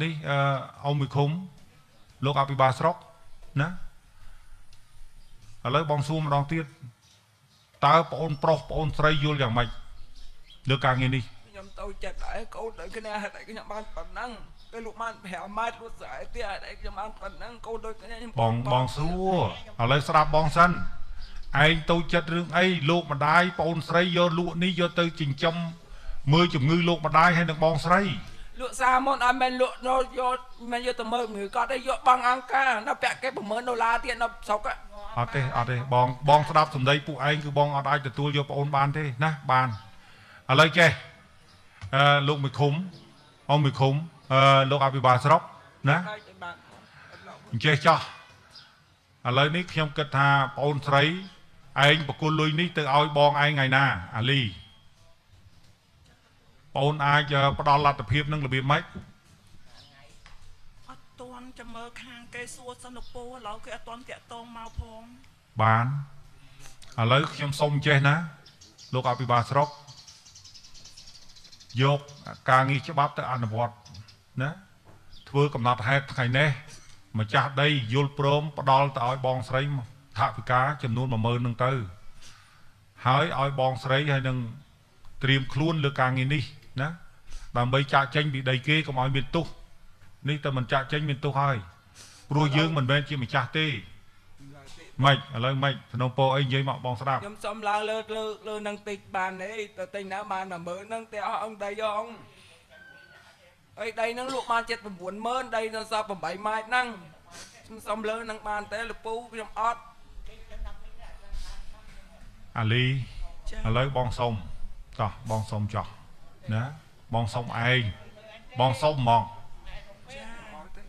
នេះអ៊ំវិឃុំលោកអភិបាលស្រុកណាឥឡូវបងសួរម្ដងទៀតតើប្អូនប្រុសប្អូនស្រីយល់យ៉ាងម៉េចលើការងារនេះ ខ្ញុំទៅចិត្តដែរកូនដូចគ្នាហេតុអីខ្ញុំបានប៉ុណ្ណឹងពេលលោកបាន5ម៉ែត្រលួចស្រែទៀតហេតុអីខ្ញុំបានប៉ុណ្ណឹងកូនដូចគ្នាខ្ញុំ បងបងសួរឥឡូវស្ដាប់បងសិនឯងទៅចិត្តរឿងអីលោកម្ដាយប្អូនស្រីយកលក់នេះយកទៅចិញ្ចឹមមើលជំងឺលោកម្ដាយហើយនឹងបងស្រី លក់សាមុនអត់មែនលក់យកយកមិនយកទៅមើលជំងឺគាត់ទេយកបងអង្គការនៅពាក់គេ60000ដុល្លារទៀតនៅស្រុក អត់ទេអត់ទេបងបងស្ដាប់សម្ដីពួកឯងគឺបងអត់អាចទទួលយកប្អូនបានទេណាបានឥឡូវចេះលោកមួយឃុំអ៊ំមួយឃុំលោកអភិបាលស្រុកណាអញ្ចេះចោះឥឡូវនេះខ្ញុំគិតថាប្អូនស្រីឯងបកគលលុយនេះទៅឲ្យបងឯងថ្ងៃណាអាលីប្អូនអាចផ្ដល់លទ្ធភាពនឹងរបៀបម៉េច អត់ទាន់ចាំមើលខាងគេសួរសិនលោកពូឥឡូវគេអត់ទាន់តាក់ទងមកផង បានឥឡូវខ្ញុំសុំចេះណាលោកអភិបាលស្រុកយកការងារច្បាប់ទៅអនុវត្តណាធ្វើកំណត់ហេតុថ្ងៃនេះម្ចាស់ដីយល់ព្រមផ្ដល់ទៅឲ្យបងស្រីថវិកាចំនួន10000នឹងទៅហើយឲ្យបងស្រីហើយនឹងត្រៀមខ្លួនលើការងារនេះណាដើម្បីចាក់ចេញពីដីគេកុំឲ្យមានទោសនេះតែមិនចាក់ចេញមានទោសហើយព្រោះយើងមិនមែនជាម្ចាស់ទេម៉េចឥឡូវម៉េចសំណូមពរអីនិយាយមកបងស្ដាប់ ខ្ញុំសុំឡើងលើលើលើនឹងតិចបានទេទៅទិញណាបាន10000ហ្នឹងតែអស់អង្គដីអង្គអីដីហ្នឹងលក់បាន79 90000ដីនៅសល់8ម៉ែត្រហ្នឹងខ្ញុំសុំលើនឹងបានទេលោកពូខ្ញុំអត់ អាលីឥឡូវបងសុំតោះបងសុំចោះណាបងសុំឯងបងសុំហ្មង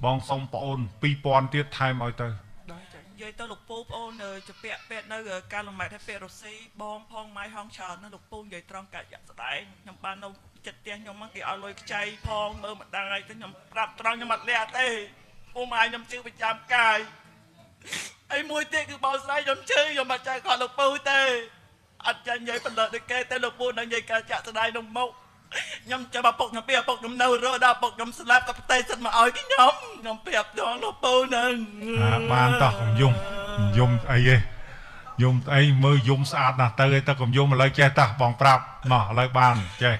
បងសុំប្អូន2000ទៀតថែមឲ្យទៅ និយាយទៅលោកពូប្អូនជពាក់ពេទ្យនៅការលំម៉ែតឲ្យពេទ្យរុស្ស៊ីបងផងម៉ៃហងច្រើនណាស់លោកពូនិយាយត្រង់កាច់ស្ដែងខ្ញុំបាននៅចិត្តផ្ទះខ្ញុំគេឲ្យលុយខ្ចីផងមើលម្ដាយទៅខ្ញុំប្រាប់ត្រង់ខ្ញុំអត់លះទេពូម៉ែខ្ញុំជឿប្រចាំកាយអីមួយទៀតគឺបងស្រីខ្ញុំជឿខ្ញុំអត់ចែកគាត់លោកពូទេអត់ចាញ់និយាយបណ្ដិតដូចគេទេលោកពូនឹងនិយាយការចាក់ស្ដែងក្នុងមុខខ្ញុំចាំឪពុកខ្ញុំពីឪពុកខ្ញុំនៅរស់ដល់ឪពុកខ្ញុំស្លាប់ក៏ផ្ទេសិតមកឲ្យខ្ញុំខ្ញុំប្រាប់ដល់លោកពូនឹង បានតោះកុំយំយំអីទេយំអីមើលយំស្អាតណាស់ទៅឯទៅកុំយំឥឡូវចេះតោះបងប្រាប់មកឥឡូវបានចេះ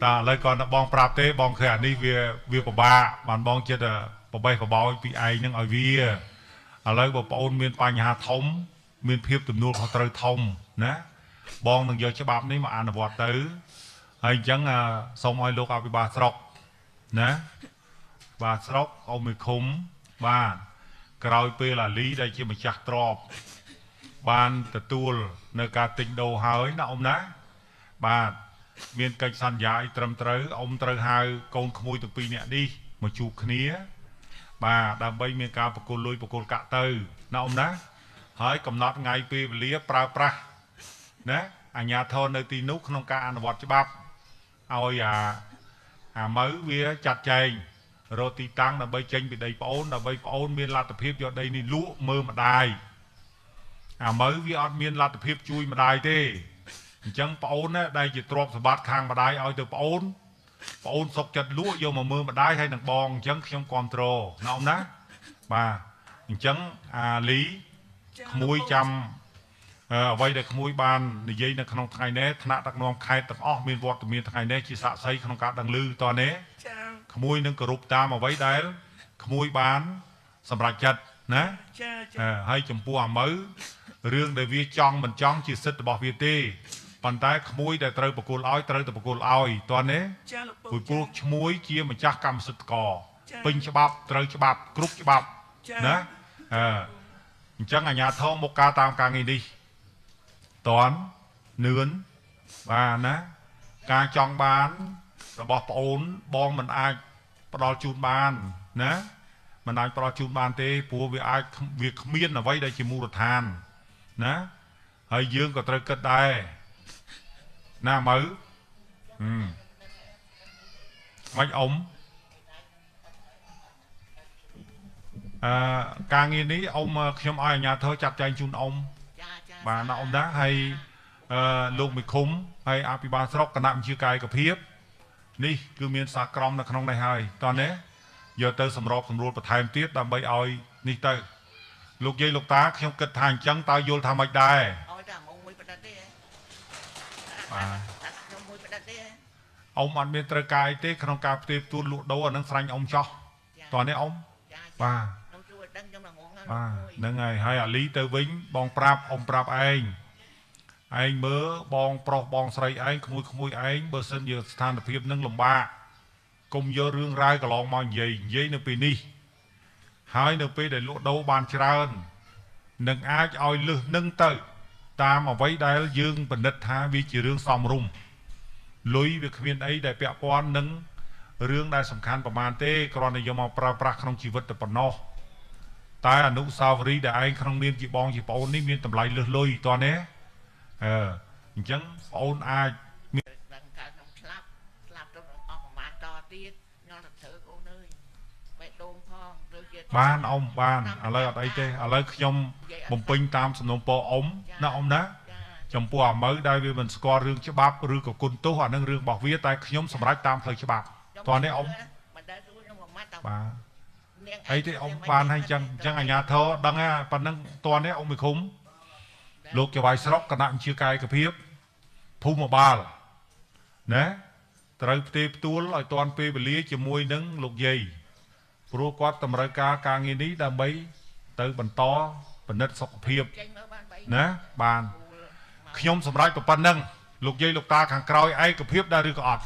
តើឥឡូវគាត់បងប្រាប់ទេបងឃើញអានេះវាវាពិបាកបានបងចិត្តបបេះបបោយពីឯងនឹងឲ្យវាឥឡូវបើប្អូនមានបញ្ហាធំមានភាពទំនួលខុសត្រូវធំណាបងនឹងយកច្បាប់នេះមកអនុវត្តទៅហើយអញ្ចឹងសូមឲ្យលោកអភិបាលស្រុកណាបាទស្រុកអ៊ំមេឃុំបាទក្រោយពេលអាលីដែលជាម្ចាស់ទ្រព្យបានទទួលនៅការទិញដូរហើយណាអ៊ំណាបាទ មានកិច្ចសន្យាអីត្រឹមត្រូវអ៊ំត្រូវហៅកូនក្មួយទាំងពីរនាក់នេះមកជួបគ្នាបាទដើម្បីមានការបកគលលុយបកគលកាក់ទៅណាអ៊ំណាហើយកំណត់ថ្ងៃពេលវេលាប្រើប្រាស់ណាអាជ្ញាធរនៅទីនោះក្នុងការអនុវត្តច្បាប់ឲ្យអាម៉ៅវាចាត់ចែងរកទីតាំងដើម្បីចេញពីដីប្អូនដើម្បីប្អូនមានលទ្ធភាពយកដីនេះលក់មើលម្ដាយអាម៉ៅវាអត់មានលទ្ធភាពជួយម្ដាយទេអញ្ចឹងប្អូនណាដែលជាទ្រព្យសម្បត្តិខាងម្ដាយឲ្យទៅប្អូនប្អូនសុកចិត្តលក់យកមកមើលម្ដាយហើយនឹងបងអញ្ចឹងខ្ញុំគ្រប់គ្រងណាអ៊ំណាបាទអញ្ចឹងអាលីក្មួយចាំអ្វីដែលក្មួយបាននិយាយនៅក្នុងថ្ងៃនេះថ្នាក់ដឹកនាំខេត្តទាំងអស់មានវត្តមានថ្ងៃនេះជាសាក្សីក្នុងការដឹងឮតើនេះចាក្មួយនឹងគោរពតាមអ្វីដែលក្មួយបានសម្រេចចិត្តណាចាចាហើយចំពោះអាម៉ៅរឿងដែលវាចង់មិនចង់ជាសិទ្ធិរបស់វាទេប៉ុន្តែក្មួយដែលត្រូវបកគលឲ្យត្រូវតែបកគលឲ្យតើនេះចាលោកពូព្រោះក្មួយជាម្ចាស់កម្មសិទ្ធិកពេញច្បាប់ត្រូវច្បាប់គ្រប់ច្បាប់ណាអញ្ចឹងអាជ្ញាធរមកការតាមការងារនេះតន់នឿនបាទណាការចង់បានរបស់ប្អូនបងមិនអាចផ្ដល់ជូនបានណាមិនអាចផ្ដល់ជូនបានទេព្រោះវាអាចវាគ្មានអ្វីដែលជាមូលដ្ឋានណាហើយយើងក៏ត្រូវគិតដែរណាមើមិនអ៊ំការងារនេះអ៊ំខ្ញុំឲ្យអាជ្ញាធរចាត់ចែងជូនអ៊ំបាទណាអ៊ំណាហើយលោកមេឃុំហើយអភិបាលស្រុកគណៈវិជាកាយភាពនេះគឺមានសាក្រមនៅក្នុងនេះហើយតោះនេះយកទៅសម្របសម្រួលបន្ថែមទៀតដើម្បីឲ្យនេះទៅលោកយាយលោកតាខ្ញុំគិតថាអញ្ចឹងតើយល់ថាម៉េចដែរឲ្យតែអ៊ំមួយប្រឌិតទេបាទខ្ញុំមួយប្រឌិតទេអ៊ំអត់មានត្រូវការអីទេក្នុងការផ្ទេរផ្ទួនលក់ដូរអានឹងស្រាញ់អ៊ំចោះតោះនេះអ៊ំបាទខ្ញុំជួយដឹងខ្ញុំងងបាទហ្នឹងហើយហើយអាលីទៅវិញបងប្រាប់អ៊ំប្រាប់ឯងឯងមើលបងប្រុសបងស្រីឯងក្មួយក្មួយឯងបើសិនជាស្ថានភាពនឹងលំបាកកុំយករឿងរ៉ាវកន្លងមកនិយាយនៅពេលនេះហើយនៅពេលដែលលក់ដូរបានច្រើននឹងអាចឲ្យលឹះនឹងទៅតាមអ្វីដែលយើងពិនិត្យថាវាជារឿងសមរម្យលុយវាគ្មានអីដែលពាក់ព័ន្ធនឹងរឿងដែលសំខាន់ប្រមាណទេគ្រាន់តែយកមកប្រើប្រាស់ក្នុងជីវិតតែប៉ុណ្ណោះតែអនុស្សាវរីយ៍ដែលឯងក្នុងនាមជាបងជាប្អូននេះមានតម្លៃលើសលុយតោះនេះអញ្ចឹងប្អូនអាចមានដឹងថាខ្ញុំស្លាប់ទៅអស់ប្រមាណតទៀតខ្ញុំទៅធ្វើកូនអើយបេះដូងផងឬជាបានអ៊ំបានឥឡូវអត់អីទេឥឡូវខ្ញុំបំពេញតាមសំណូមពរអ៊ំណាអ៊ំណាចំពោះអាម៉ៅដែលវាមិនស្គាល់រឿងច្បាប់ឬក៏គុណទោសអានឹងរឿងរបស់វាតែខ្ញុំសម្រេចតាមផ្លូវច្បាប់តោះនេះអ៊ំបាទអីទេអ៊ំបានហើយអញ្ចឹងអាជ្ញាធរដឹងហើយប៉ុណ្ណឹងតោះនេះអ៊ំមេឃុំលោកចៅហ្វាយស្រុកគណៈវិជាកាយភាពភូមិបាលណាត្រូវផ្ទេរផ្ទួលឲ្យទាន់ពេលវេលាជាមួយនឹងលោកយាយព្រោះគាត់តម្រូវការការងារនេះដើម្បីទៅបន្តពិនិត្យសុខភាពណាបានខ្ញុំសម្រេចប៉ុណ្ណឹងលោកយាយលោកតាខាងក្រោយឯកភាពដែរឬក៏អត់